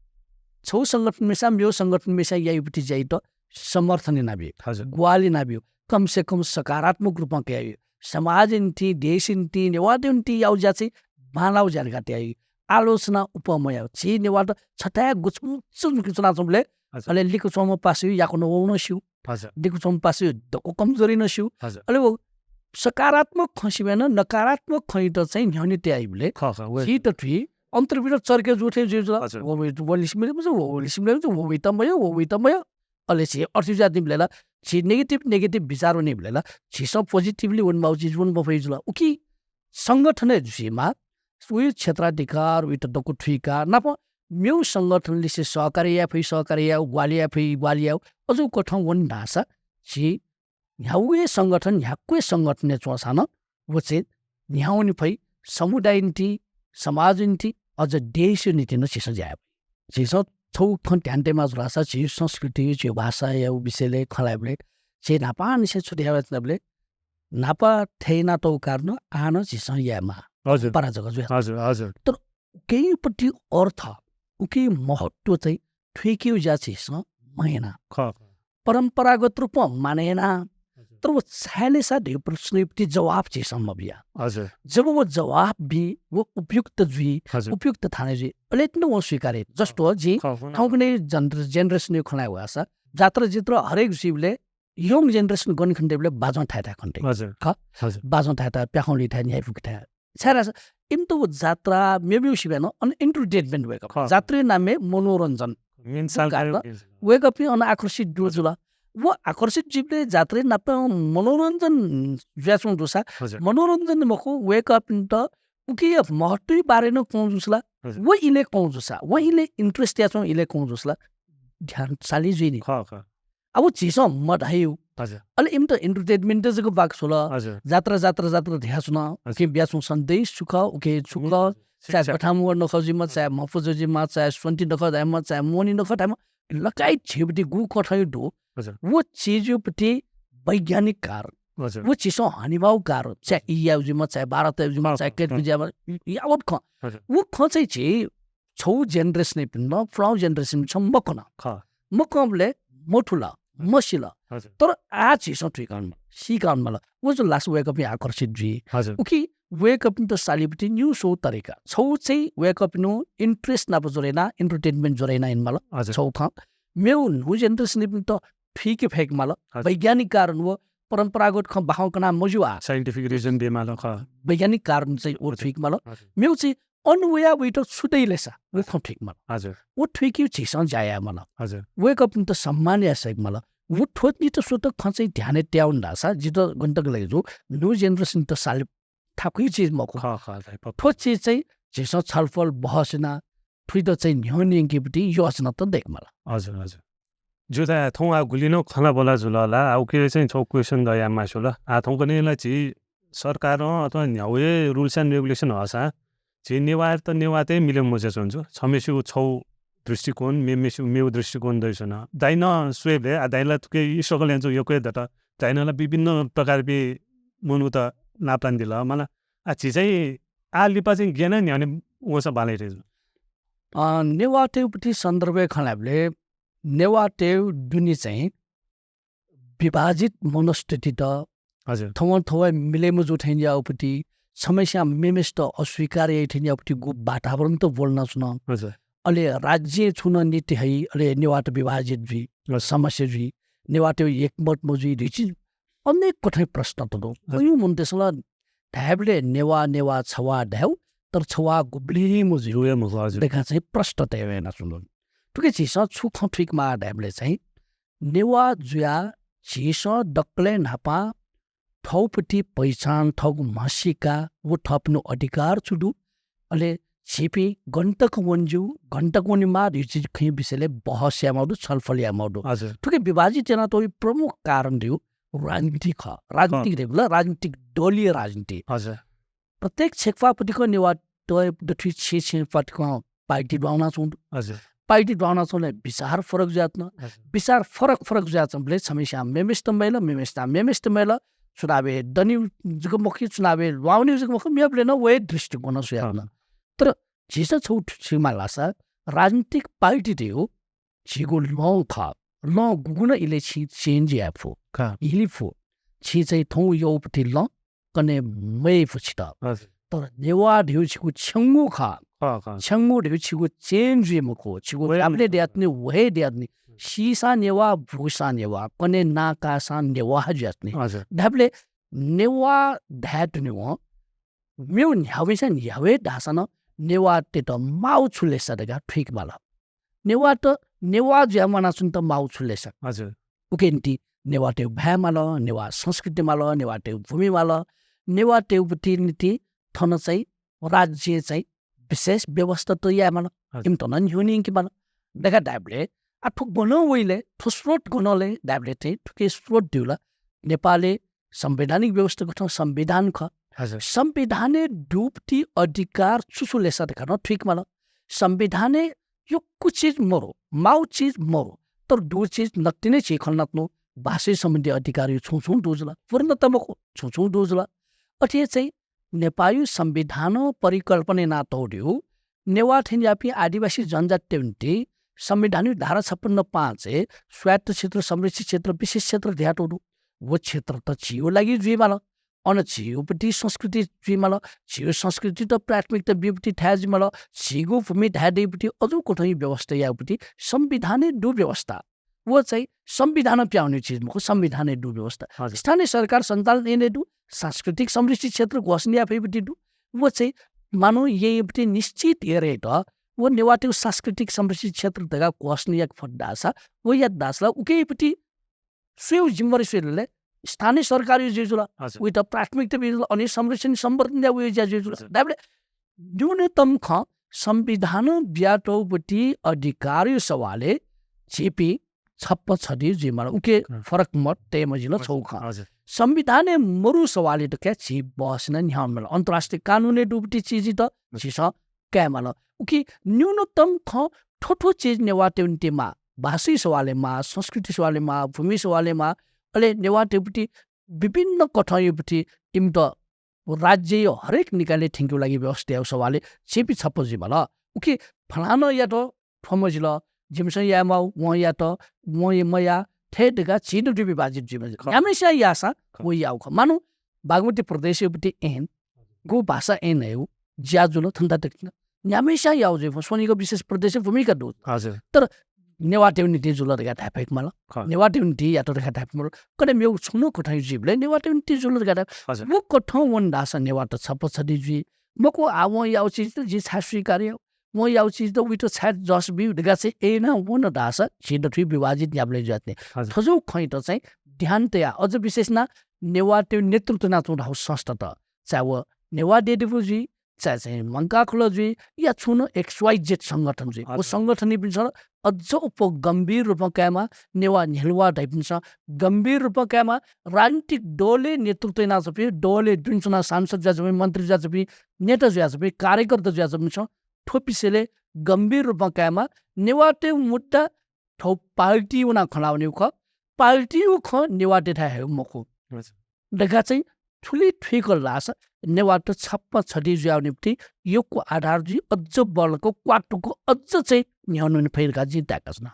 छगू संगठनया मिसां मेगु संगठनया मिसां याइपति ज्याइत समर्थन यानाब्यु, हजुर। ग्वाहालि यानाब्यु। कम से कम सकारात्मक रूपं कयाब्यु। समाजया निंतिं, देशया निंतिं, नेवाःतय् निंतिं याउ ज्या चाहिँ बांलाउ ज्या धकाः तयाब्यु। आलोचना उपः मयाउ। झी नेवाःत छथाय् गुचुमुचु जुइक च्वनाच्वंबलय् हजुर। अले लिक्क च्वंम्ह पासायु याकनं वउ नं स्यू। हजुर। लिक्क च्वंम्ह पासायु दक्व कमजोरी नं स्यू। हजुर। अले व सकारात्मक खँ सिबें नं नकारात्मक खँयात चाहिँ न्ह्यःने तयाइबलय् ख, ख, व झी त थुइ अन्तर्भित्र चर्के जू थें जुइ जुल। हजुर। व, व, व लिसिं मल्यू, व, व लिसिं मल्यू, व, वइत मयः, व, वइत मयः। अले झी अथे जुयादीबलय् ला, झी negative, negative विचार वनीबलय् ला, झीसं positively वनेमाःगु चिज वन मफइ जुल। उकिं संगठनय् जुइमाः, उइ क्षेत्राधिकार, उइत दक्व थुइकाः, नाप मेगु संगठन लिसे सहकार्य याये फइ, सहकार्य याउ, ग्वाहालि याये फइ, ग्वाहालि याउ, अजू कथं वन धाःसा, झी न्ह्यागु हे संगठन, न्ह्याक्व हे संगठनय् च्वंसां नं व चाहिँ न्ह्यावने फइ, समुदायया निंतिं, समाजया निंतिं, अझ देशया निंतिं नं झीसं ज्या याये फइ। झीसं छगू खँ ध्यान तयेमाः जुल धाःसा, झी संस्कृति, झी भाषाया विषयलय् खँ ल्हाइबलय्, झी न्हापांनिसें छु धयावया च्वनाबलय्, न्हापा थथे यानातःगु कारणं आः नं झीसं यायेमाः। हजुर। परम्परा जक जुया। हजुर, हजुर। तर उकियापट्टि अर्थ, उकिया महत्व चाहिँ थुइकेगु ज्या झीसं मयाना। ख, ख। परम्परागत रूपं मानय् याना। हजुर। तर व छाय् ले सा धइगु प्रश्नयापट्टि जवाफ झीसं मबिया। हजुर। जब व जवाफ बी, व उपयुक्त जुइ, हजुर। उपयुक्त थानय् जुइ, अले नं व स्वीकार याइ। जस्तो जिं ख, ख, थौंकन्हय् जन-, generation-या खँ ल्हाये वयासा, जात्रा जित्रा हरेक जुइबलय् young generation गन खने दइबलय् बाजं थाय् थाय् खने दइ। हजुर। ख? हजुर। बाजं थाय् थाय्, प्याखं लुइ थाय्, न्ह्याइपुके थाय्। छाय् धाःसा इमित व जात्रा मेमेगु सिबें नं अन entertainment वय्‌कः। ख। जात्राया नामय् मनोरञ्जन। मेन साल कारण वय्‌कःपिं अन आकर्षित जुल। हजुर। व आकर्षित जुइबलय् जात्राया नाप मनोरञ्जन जुयाच्वंगु दुसा, हजुर। मनोरञ्जन मखु, वय्‌कःपिन्त उकिया महत्वया बारे नं कं जूसा ला, हजुर। व इलय् कं जूसा, व इलय् interest याच्वं इलय् कं जूसा ला, ध्यान साली जुइ नि। खः, खः। अब झीसं मधायु। हजुर। अले इमित entertainment जक बाकि छ्वल। हजुर। जात्रा, जात्रा, जात्रा धयाच्वन। हजुर। उके बियाच्वं सन्देश छु खः, उके छु खः, हम्म। चाहे शिक्षा। कथं व नखः जुइमा, चाहे म्हपु जुइमा, चाहे स्वन्ति नखः धायेमा, चाहे मोहनी नखः धायेमा, लगायत झीपट्टि गु कथंयु दु। हजुर। व चिजयुपट्टि वैज्ञानिक कारण। हजुर। व झीसं हनेमाउ कारण। चाहे इया जुइमा, चाहे भारत जुइमा, खः, चाहे खः, केतु खः। जुइमा, यावत खँ। हजुर। व खँ चाहिँ झी छौ generation-पिन्त, पुलांगु generation-पिन्सं मकन। खः। मकंबलय् मथुल, हजुर। मसिल। हजुर। तर आः झीसं थुइकाउन माल, सीकाउन माल। व जु last वय्कःपिं आकर्षित जुइ। हजुर। उकी वय्कःपिन्त सालीपट्टि निउ छौ तरिका। छौ चाहिँ वय्कःपिनु interest नाप जोडे याना, entertainment जोडे याना इनमाल। हजुर। छौ खँ। मेउ न्हू generation-पिन्त थुइके फय्के माल। हजुर। वैज्ञानिक कारण व परम्परागत खँ बाखं कना मज्यू आ। Scientific reason दे माल, खः। वैज्ञानिक कारण चाहिँ व हजुर। थुइके माल। हजुर। मेउ चाहिँ अन वया वइत छु दइ लेसा, व खँ थुइके माल। हजुर। व थुइके झीसं ज्या याये माल। हजुर। वय्कःपिन्त सम्मान याये सय्के माल। व थ्व नित स्वत खँ चाहिँ ध्यानय् तयावन धाःसा, जित गन तक लगे जू, न्हू generation-त साली थाकुइ चिज मखु। खः, खः, खः, पक्का। थ्व चिज चाहिँ झीसं छलफल बहस याना, थुइत चाहिँ न्ह्यःने यंकेपट्टि योजना त दय्के माल। हजुर, हजुर। ज्यू, दा, थौं आ गुलि नं खँल्हाबल्हा जुल ला, आ उके चाहिँ छौ question द याये मास्ति वल। आ थौंकन्हय् ला झी सरकारं अथवा न्ह्यागु हे rules and regulation हःसा झी नेवाःत नेवाःतय् मिले मजुयाच्वंगु। छम्हेसिगु छौ दृष्टिकोण, मेम्हेसिगु मेगु दृष्टिकोण दइच्वन। दाइनं स्वयेबलय्, आ, दाइनं ला थुके struggle यानाच्वंगु यक्व हे दत। दाइनं ला विभिन्न प्रकारपिं मनूत नापलानादिल। मला, आ, झी चाहिँ आ लिपा चाहिँ गय् याना न्ह्यःने वंसा बांलाइ थें जुल। अ, नेवाःतय्‌गु सन्दर्भय् खँ ल्हायेबलय् नेवाःतय्‌गु दुने चाहिँ विभाजित मनस्थितित, हजुर। थवं थवय् मिले मजू थें याःगुपट्टि, छम्हेस्यां मेम्हेसित अस्वीकार याइ थें याःगुपट्टि गु वातावरण त ब्वलनाच्वन। हजुर। अले राज्यय् छुं नं नीति हइ, अले नेवाःत विभाजित जुइ, हजुर। समस्या जुइ, नेवाःतय्‌गु एकमत मजुइ, धइगु अनेक कथंया प्रश्न त दु। हजुर। कयौं मनूतय्‌सं ला धायेबलय् नेवाः, नेवाः, छवाः धायेगु, तर छवाः गुबलें मजुइ। जुइ मखु, हजुर। देखा चाहिँ प्रश्न तयावनाच्वंगु दु। थुके झीसं छु खँ थुइके माः धायेबलय् चाहिँ नेवाः जुयाः झीसं दकलय् न्हापां थःगुपट्टि पहिचान, थःगु म्हसीका व थःपिनिगु अधिकार छु दु, अले झीपिं गन तक वने ज्यू, गन तक वनेमाः धइगु चिज खँया विषयलय् बहस यायेमाःगु दु, छलफल यायेमाःगु दु। हजुर। थुके विभाजित यानातःगु प्रमुख कारण धइगु राजनीति खः। राजनीतिक खः। धइगु ला राजनीतिक दलीय राजनीति। हजुर। प्रत्येक छेँख्वाःपट्टिकं नेवाःतय् दथुइ छेँ छेँख्वाःपट्टिकं पार्टी दुहां वनाच्वंगु दु। हजुर। पार्टी दुहां वनाच्वंबलय् विचार फरक जुयाच्वन। हजुर। विचार फरक फरक जुयाच्वंबलय् छम्हेस्यां मेम्हेसित मयल, मेम्हेसित मेम्हेसित मयल, चुनावय् दनिगु जक मखु, चुनावय् ल्वाःवनीगु जक मखु, मेबलय् नं व हे दृष्टिकोण सुयाच्वन। हजुर। तर झीसं छगू थुइके माःसा राजनीतिक पार्टी धइगु झीगु लं खः। लं गुगुं नं इलय् छिं change याये फु, खः। हिले फु। छिं चाहिँ थौं यःगुपट्टि लं कने मयाइ फु छित। हजुर। तर नेवाः धइगु छिगु छेँगू खः। खः, खः। छेँगू धइगु छिगु change जुइ मखु, छिगु वय् family दयाच्वनी, वहे दयाच्वनी। सीसां नेवाः, ब्वसां नेवाः, कने नां काःसां नेवाः जुयाच्वनी। हजुर। धायेबलय् नेवाः धाये धुनेवं मेगु न्ह्यावय्‌सां न्ह्यावय् धाःसां नं नेवाःतय्‌त माःगु छु लेसा धकाः थुइके माल। नेवाःत नेवाः जुयाः म्वानाच्वनेत माःगु छु लेसा। हजुर। उके निंतिं नेवाःतय्‌गु भाय् माल, नेवाः संस्कृति माल, नेवाःतय्‌गु भूमि माल, नेवाःतय्‌गुपट्टि निंतिं थन चाहिँ राज्यय् चाहिँ विशेष व्यवस्था तयाये माल। हजुर। इमित नं न्ह्यःने यंके माल। धकाः धायेबलय् आ थ्व गनं वइ ले, थ्व स्रोत गनं ले धायेबलय् चाहिँ थुके स्रोत धइगु ला नेपालय् संवैधानिक व्यवस्था कथं संविधान खः। हजुर। संविधानय् दुगुपट्टि अधिकार छु छु लेसा धकाः नं थुइके माल। संविधानय् यक्व चिज मरु, माःगु चिज मरु, तर दुगु चिज नकतिनि झी खँ ल्हानाच्वनागु भाषा सम्बन्धी अधिकारयु छुं छुं दु जुल, पूर्णत मखु, छुं छुं दु जुल। अथे हे चाहिँ नेपाःयु संविधानं परिकल्पना यानातःगु धइगु नेवाः थें याःपिं आदिवासी जनजातितय् निंतिं संविधानयु धारा छप्पन्न पाँचय् स्वायत्त क्षेत्र, संरक्षित क्षेत्र, विशेष क्षेत्र धयातःगु दु। व क्षेत्र त झीगु लागि जुइमाल, अन झीगुपट्टि संस्कृति जुइमाल, झीगु संस्कृतित प्राथमिकता बीगुपट्टि थाय् जुइमाल, झीगु भूमि धाये दइगुपट्टि अजू कथंयु व्यवस्था यायेगुपट्टि संविधानय् दु व्यवस्था। व चाहिँ संविधानं पिहां वनीगु चिज मखु, संविधानय् दु व्यवस्था। हजुर। स्थानीय सरकार सञ्चालन यानातःगु दु, सांस्कृतिक संरक्षित क्षेत्र घोषणा याये फइगुपट्टि दु। व चाहिँ मानौं येँयापट्टि निश्चित हेरय् त व नेवाःतय्‌गु सांस्कृतिक संरक्षित क्षेत्र धकाः घोषणा याके फत धाःसा, व यात धाःसा ला उकेयापट्टि सुयु जिम्मेवारी सुयु ले? स्थानीय सरकारयु जुइ जुल। हजुर। उइत प्राथमिकता बी जुल, अनि संरक्षण संवर्धन यायेगु ज्या जुइ जुल। हजुर। धायेबलय् न्यूनतम खँ संविधानं बियातःगु पति अधिकारया सवालय् झीपिं छप्पँ छधी जुइमाल। उके फरक मत तये मजिल छगू खँ। संविधानय् मरु सवालय् त का झी बहस याना न्ह्याः माल। अन्तर्राष्ट्रिय कानुनय् दुगु पति चिजत झीसं कायेमाल। उके न्यूनतम खँ थ्व थ्व चिज नेवाःतय् निंतिं माः, भाषाया सवालय् माः, संस्कृति सवालय् माः, भूमि सवालय् माः, अले नेवाःतय् पति विभिन्न कथंया पति इमित राज्यया हरेक निकायलय् थ्यंकेगु लागि व्यवस्था यायेगु सवालय् झीपिं छप्पँ जुइमाल। उके फलानायात थ्व मजिल, जिमिसं यायेमाःगु वं यात, वं मयाः, थथे धकाः झी दथुइ विभाजित जुइमाः। न्ह्याम्हस्यां याःसां व याःगु खः। मानु बागमती प्रदेशया पति ऐन, गु भाषा ऐन हे ज्या जुल थन्ता तक न्ह्याम्हस्यां याःगु जुइ। स्वनिगः विशेष प्रदेशया भूमिका दु। तर नेवाःतय् निंतिं जुल धकाः धाये फइक माल। नेवाःतय् निंतिं यात धकाः धाये फइक माल। कने मेगु छुं नं कथं जुइबलय् नेवाःतय् निंतिं जुल धकाः धाये। व कथं वन धाःसा नेवाःत छप्पँ छधी जुइ। मखु, आ वं याःगु चिजत जिं छाय् स्वीकार याये, वं याःगु चिजत उइत छाय् जस बी धकाः चाहिँ याना वन धाःसा झी दथुइ विभाजित न्ह्याबलें जुयाच्वनी। थज्याःगु खँयात चाहिँ ध्यान तयाः अझ विशेष यानाः नेवाःतय् नेतृत्व यानाच्वंगु धाःगु संस्थात, चाहे व नेवाः देय् दबू जुइ, चाहे चाहिँ मंकाः खुला जुइ, या छुं नं X Y Z संगठन जुइ। व संगठनयापिन्सं अझ अप्वः गम्भीर रूपं कायेमाः, नेवाः न्ह्यलुवाः धइपिन्सं गम्भीर रूपं कायेमाः, राजनीतिक दलय् नेतृत्व यानाच्वंपिं, दलय् दुने च्वनाः सांसद जुयाच्वंपिं, मन्त्री जुयाच्वंपिं, नेता जुयाच्वंपिं, कार्यकर्ता जुयाच्वंपिन्सं थ्व विषयलय् गम्भीर रूपं कायेमाः। नेवाःतय् मुद्दा थ्व पार्टी वनाः खँ ल्हाः वनीगु खः, पार्टीया खँ नेवाःतय्थाय् हयेगु मखु। धकाः चाहिँ थुलि थुइकल धाःसा नेवाःत छप्पँ छधी जुयावनीगु पति यक्व आधार जुइ, अझ बल्लाक क्वातुक अझ चाहिँ न्ह्यःने वने फइ धकाः जिं ताय्काच्वना।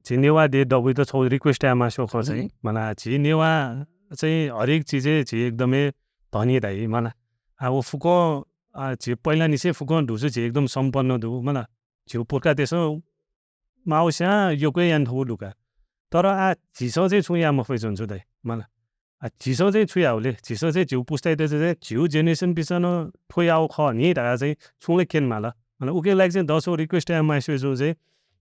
झी नेवाः देय् दबूयात छगू request याये मास्ति खँ चाहिँ मला, झी नेवाः चाहिँ हरेक चिजय् झी एकदमै धनी धाइ मला। आ, व फुक्कं, आ, झी पहिलानिसें फुक्कं दुगु झी एकदम सम्पन्न दु मला। झीगु पुर्खातय्सं माःगुस्यां यक्व हे यानाथकू दु का। तर आ, झीसं चाहिँ छुं याये मफइ च्वंगु छु दाइ मला। आ, झीसं चाहिँ छु याये ले? झीसं चाहिँ झीगु पुस्तायात चाहिँ झीगु generation पिन्सं नं थ्व याःगु खः नि धकाः चाहिँ छुं ला क्यने माल। मतलब उकिया लागि चाहिँ दसौ request याये मास्ति जुं चाहिँ,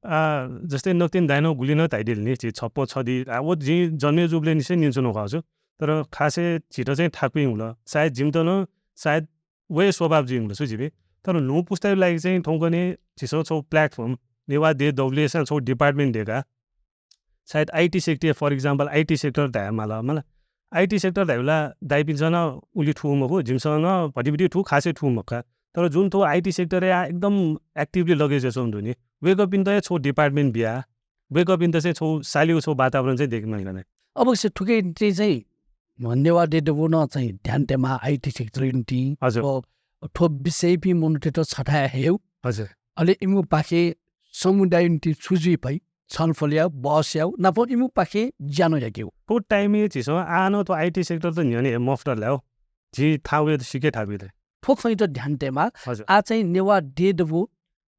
आ, जस्तै नकतिनि दाइनं गुलि नं धाइदिल नि, झी छप्पँ छधी, आ, व जिं जन्मे जूबलय् निसें न्यनाच्वनागु खः छु। तर खासय् झीत चाहिँ थाकुइगु हुल। सायद जिमित नं सायद व हे स्वभाव जुइगु हुल छु झीपिं। तर न्हू पुस्ताया लागि चाहिँ थौंकन्हय् झीसं छगू platform, नेवाः देय् दबुलिइ छगू department दय्काः सायद IT sector, for example, IT sector धाये माल मला। IT sector धाइबलय् दाइपिन्सं नं उलि थुगु मखु, जिमिसं नं भतिभति थुगु, खासय् थुगु मखु का। तर जुन थ्व IT sector-य् आ एकदम actively लगे जुयाच्वंगु दु नि, वय्कःपिन्त हे छगू department बियाः वय्कःपिन्त चाहिँ छगू सालिगु छगू वातावरण चाहिँ दय्के माल का। अवश्य थुकिया निंतिं चाहिँ नेवाः देय् दबूं नं चाहिँ ध्यान तयेमाः IT sector-या निंतिं। हजुर। व थ्व विषयपिं मनूतय्त छथाय् हयेगु। हजुर। अले इमिगु पाखें समुदायया निंतिं छु जुइ फइ, छलफल यायेगु, बहस यायेगु, नापं इमिगु पाखें ज्या नं याकेगु। थ्व time-य् झीसं आः नं थ्व IT sector-त न्ह्यःने हे मफुत ला हो। झी थाहां वयेत सिक्क थाकुइ दइ। थ्व खँयात ध्यान तयेमाः। हजुर। आः चाहिँ नेवाः देय् दबूं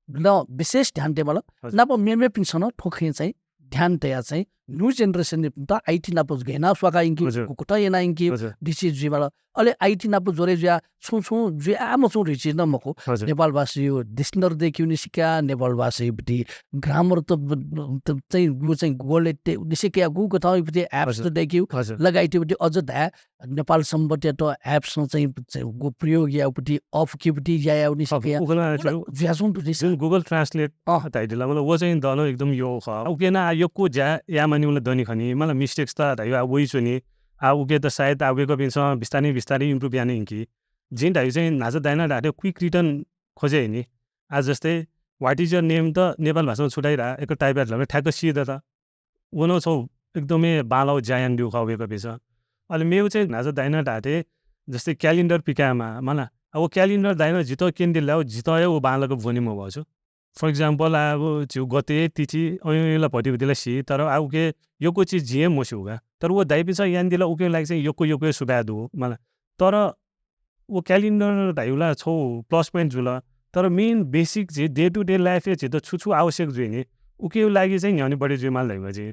नं विशेष ध्यान तयेमाल। हजुर। नापं मेमेपिन्सं नं थ्व खँय् चाहिँ ध्यान तयाः चाहिँ न्हू generation-यापिन्त IT नाप गय् यानाः स्वाका यंकी, हजुर। गुकथं याना यंकी, हजुर। धइगु चिज जुइमाल। अले IT नाप जोडे जुयाः छुं छुं जुयाः मच्वंगु धइगु चिज नं मखु। हजुर। नेपाल भाषाया dictionary दय्केगु निसें कयाः, नेपाल भाषाया पति grammar त, त चाहिँ गु चाहिँ Google-य् ते निसें कयाः गुकथं पति apps, हजुर। त दय्केगु, हजुर। लगायतया पति अझ धाये नेपाल संवत्‌यात apps-नं चाहिँ, चाहिँ गु प्रयोग यायेगु पति, अफुके पति ज्या यायेगु निसें कयाः उगु नं जुयाच्वंगु दु नि। जुन Google Translate, अँ। धाइदिल, मतलब व चाहिँ दन एकदम यःगु खः। उके नं आ यक्व ज्या यायेमानिगु ला दनि खनी, मतलब mistakes त धाइगु आ वइच्वनी। आ उके त सायद आ वय्कःपिन्सं बिस्तारै बिस्तारै improve याना यंकी। जिं धाइगु चाहिँ न्हाचः दाइनं धाःथें quick return खोजे नि। आ जस्तै what is your name त नेपाल भाषां छु धाइ ला, एक type यात ला ठ्याक्क सी दत। व नं छगू एकदमै बांलाःगु ज्या यानादीगु खः वय्कःपिन्सं। अले मेगु चाहिँ न्हाचः दाइनं धाःथें जस्तै calendar पिकायेमाः मला। आ व calendar दाइनं जितः क्यनादिल ला, जितः हे व बांलाक ब्वने मवः छु। For example, आ व झीगु गते, तिथि, अँ, अँ, ला भतिभति ला सी, तर आ उके यक्व चिज जिं हे मस्यू का। तर व दाइपिन्सं यानादिल, उके लागि चाहिँ यक्व यक्व हे सुभाय् दु मला। तर व calendar धाइगु ला छगू plus point जुल, तर main basic झी day to day life-य् झीत छु छु आवश्यक जुइ नि, उके लागि चाहिँ न्ह्यःने बढे जुइमाल धाइगु जिं।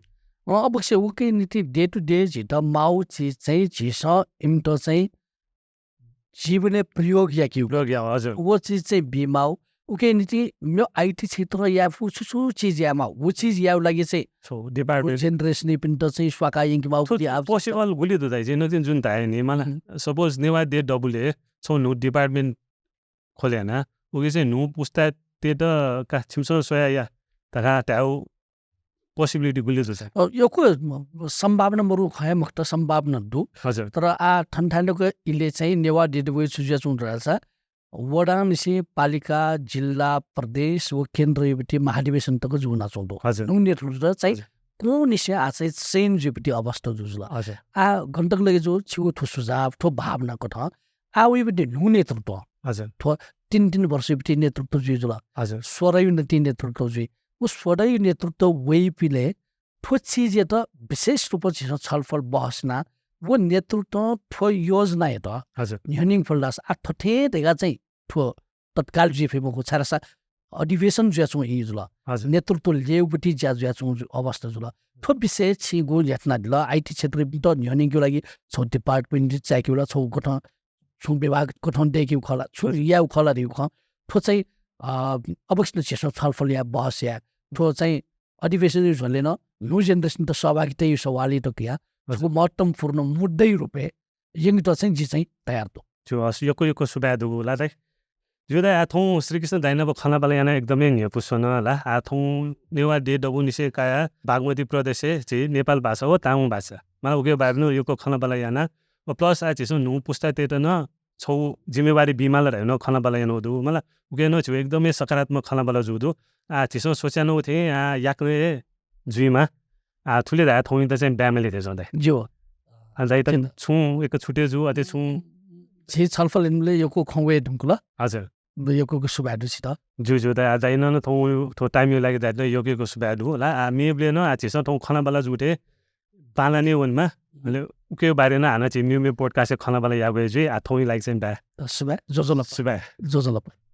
अँ, अवश्य उके निंतिं day to day झीत माःगु चिज चाहिँ झीसं इमित चाहिँ जीवनय् प्रयोग याकेगु। प्रयोग या, हजुर। व चिज चाहिँ बीमाःगु। उके निंतिं मेगु IT क्षेत्रं याये फुगु छु छु चिज यायेमाः, व चिज यायेगु लागि चाहिँ छगू department, generation-यापिन्त चाहिँ स्वाका यंकेमाःगु छु, पति आवश्यक। Possible गुलि दु धाइ, जिं नकतिनि जुन धाये नि मला। हम्म। Suppose नेवाः देय् दबुलिइ छगू न्हू department खोले याना, उके चाहिँ न्हू पुस्तातय्त का छिमिसं स्वया या धकाः धायेगु possibility गुलि दु चाहिँ? अ, यक्व, म, सम्भावना मरु खँ हे मखुत, सम्भावना दु। हजुर। तर आः थन थाय् नं इलय् चाहिँ नेवाः देय् दबूइ छु जुयाच्वंगु धाःसा वडांनिसें पालिका, जिल्ला, प्रदेश व केन्द्रयापट्टि महाधिवेशन तक जूवनाच्वंगु दु। हजुर। न्हू नेतृत्व चाहिँ हजुर। कुन्हु निसें आः चाहिँ चयन जुइपट्टि अवस्था जुजुल। हजुर। आः गन तक लगे जू छिगु थ्व सुझाव, थ्व भावना कथं आः वइपट्टि न्हू नेतृत्व। हजुर। थ्व तीन तीन वर्षयापट्टि नेतृत्व जुइ जुल। हजुर। स्वदँया निंतिं नेतृत्व जुइ। व स्वदँया नेतृत्व वइपिलय् थ्व चिजयात विशेष रूपं झीसं छलफल बहस याना व नेतृत्वं थ्व योजनायात हजुर। न्ह्यःने फल धाःसा आः थथे धकाः चाहिँ थ्व तत्काल जुइ फइ मखु, छाय्धाःसा अधिवेशन जुयाच्वंगु ई जुल। हजुर। नेतृत्व ल्ययेगुपट्टि ज्या जुयाच्वंगु जु-, अवस्था जुल। थ्व विषय छिं गु यानादिल, आइटी क्षेत्रयात न्ह्यःनेकेगु लागि छगू department चायेकेगु ला, छगू गथं, छुं विभाग गथं दयेकेगु खः ला, छु हजुर। यायेगु खः ला धइगु खँ। थ्व चाहिँ, अ, अवश्य नं झीसं छलफल या, बहस या। थ्व चाहिँ अधिवेशन झ्वलय् नं न्हू generation त सहभागिताया सवालयात कयाः हजुर। छगू महत्त्वपूर्ण मुद्दाया रूपय् यंकेत चाहिँ जि चाहिँ तयार दु। ज्यू, हस्, यक्व यक्व सुभाय् दुगु ला दाइ। ज्यू दाइ, आः थौं श्रीकृष्ण दाइ नाप खँल्हाबल्हा यानाः एकदमै न्ह्यइपुसे च्वन ला। आः थौं नेवाः देय् दबूनिसें कायाः बागमती प्रदेशय् झी नेपाल भाषा व तामाङ भाषा मला उके बारे नं यक्व खँल्हाबल्हा याना। व plus आः झीसं न्हू पुस्तातय्त नं छगू जिम्मेवारी बीमाल धयाः नं खँल्हाबल्हा यानागु दु मला। उके नं झीगु एकदमै सकारात्मक खँल्हाबल्हा जूगु दु। आः झीसं सोच्यानागु थें आः याकनं हे जुइमा। आः थुलि धयाः थौंयात चाहिँ ब्वाँय् माले धयाच्वना दाइ। ज्यू। आः दाइ, त चिन्ता। छुं एक छुटे जू, अथे छुं झी छलफल यानाबलय् यक्व खँ वये धुंकल। हजुर। यक्व यक्व सुभाय् दु छित। ज्यू, ज्यू दाइ, आः दाइनं नं थौं थ्व time-या लागि दाइनं यक्व यक्व सुभाय् दु ला। आः मेबलय् नं आः झीसं थौं खँल्हाबल्हा जूगु थें बांलानाः वनेमा। अले उके बारे नं हानं झी मेमेगु podcast-य् खँल्हाबल्हा यायेगु हे जुइ। आः थौंया लागि चाहिँ बाय्। सुभाय्, ज्वजलपा। सुभाय्। ज्वजलपा।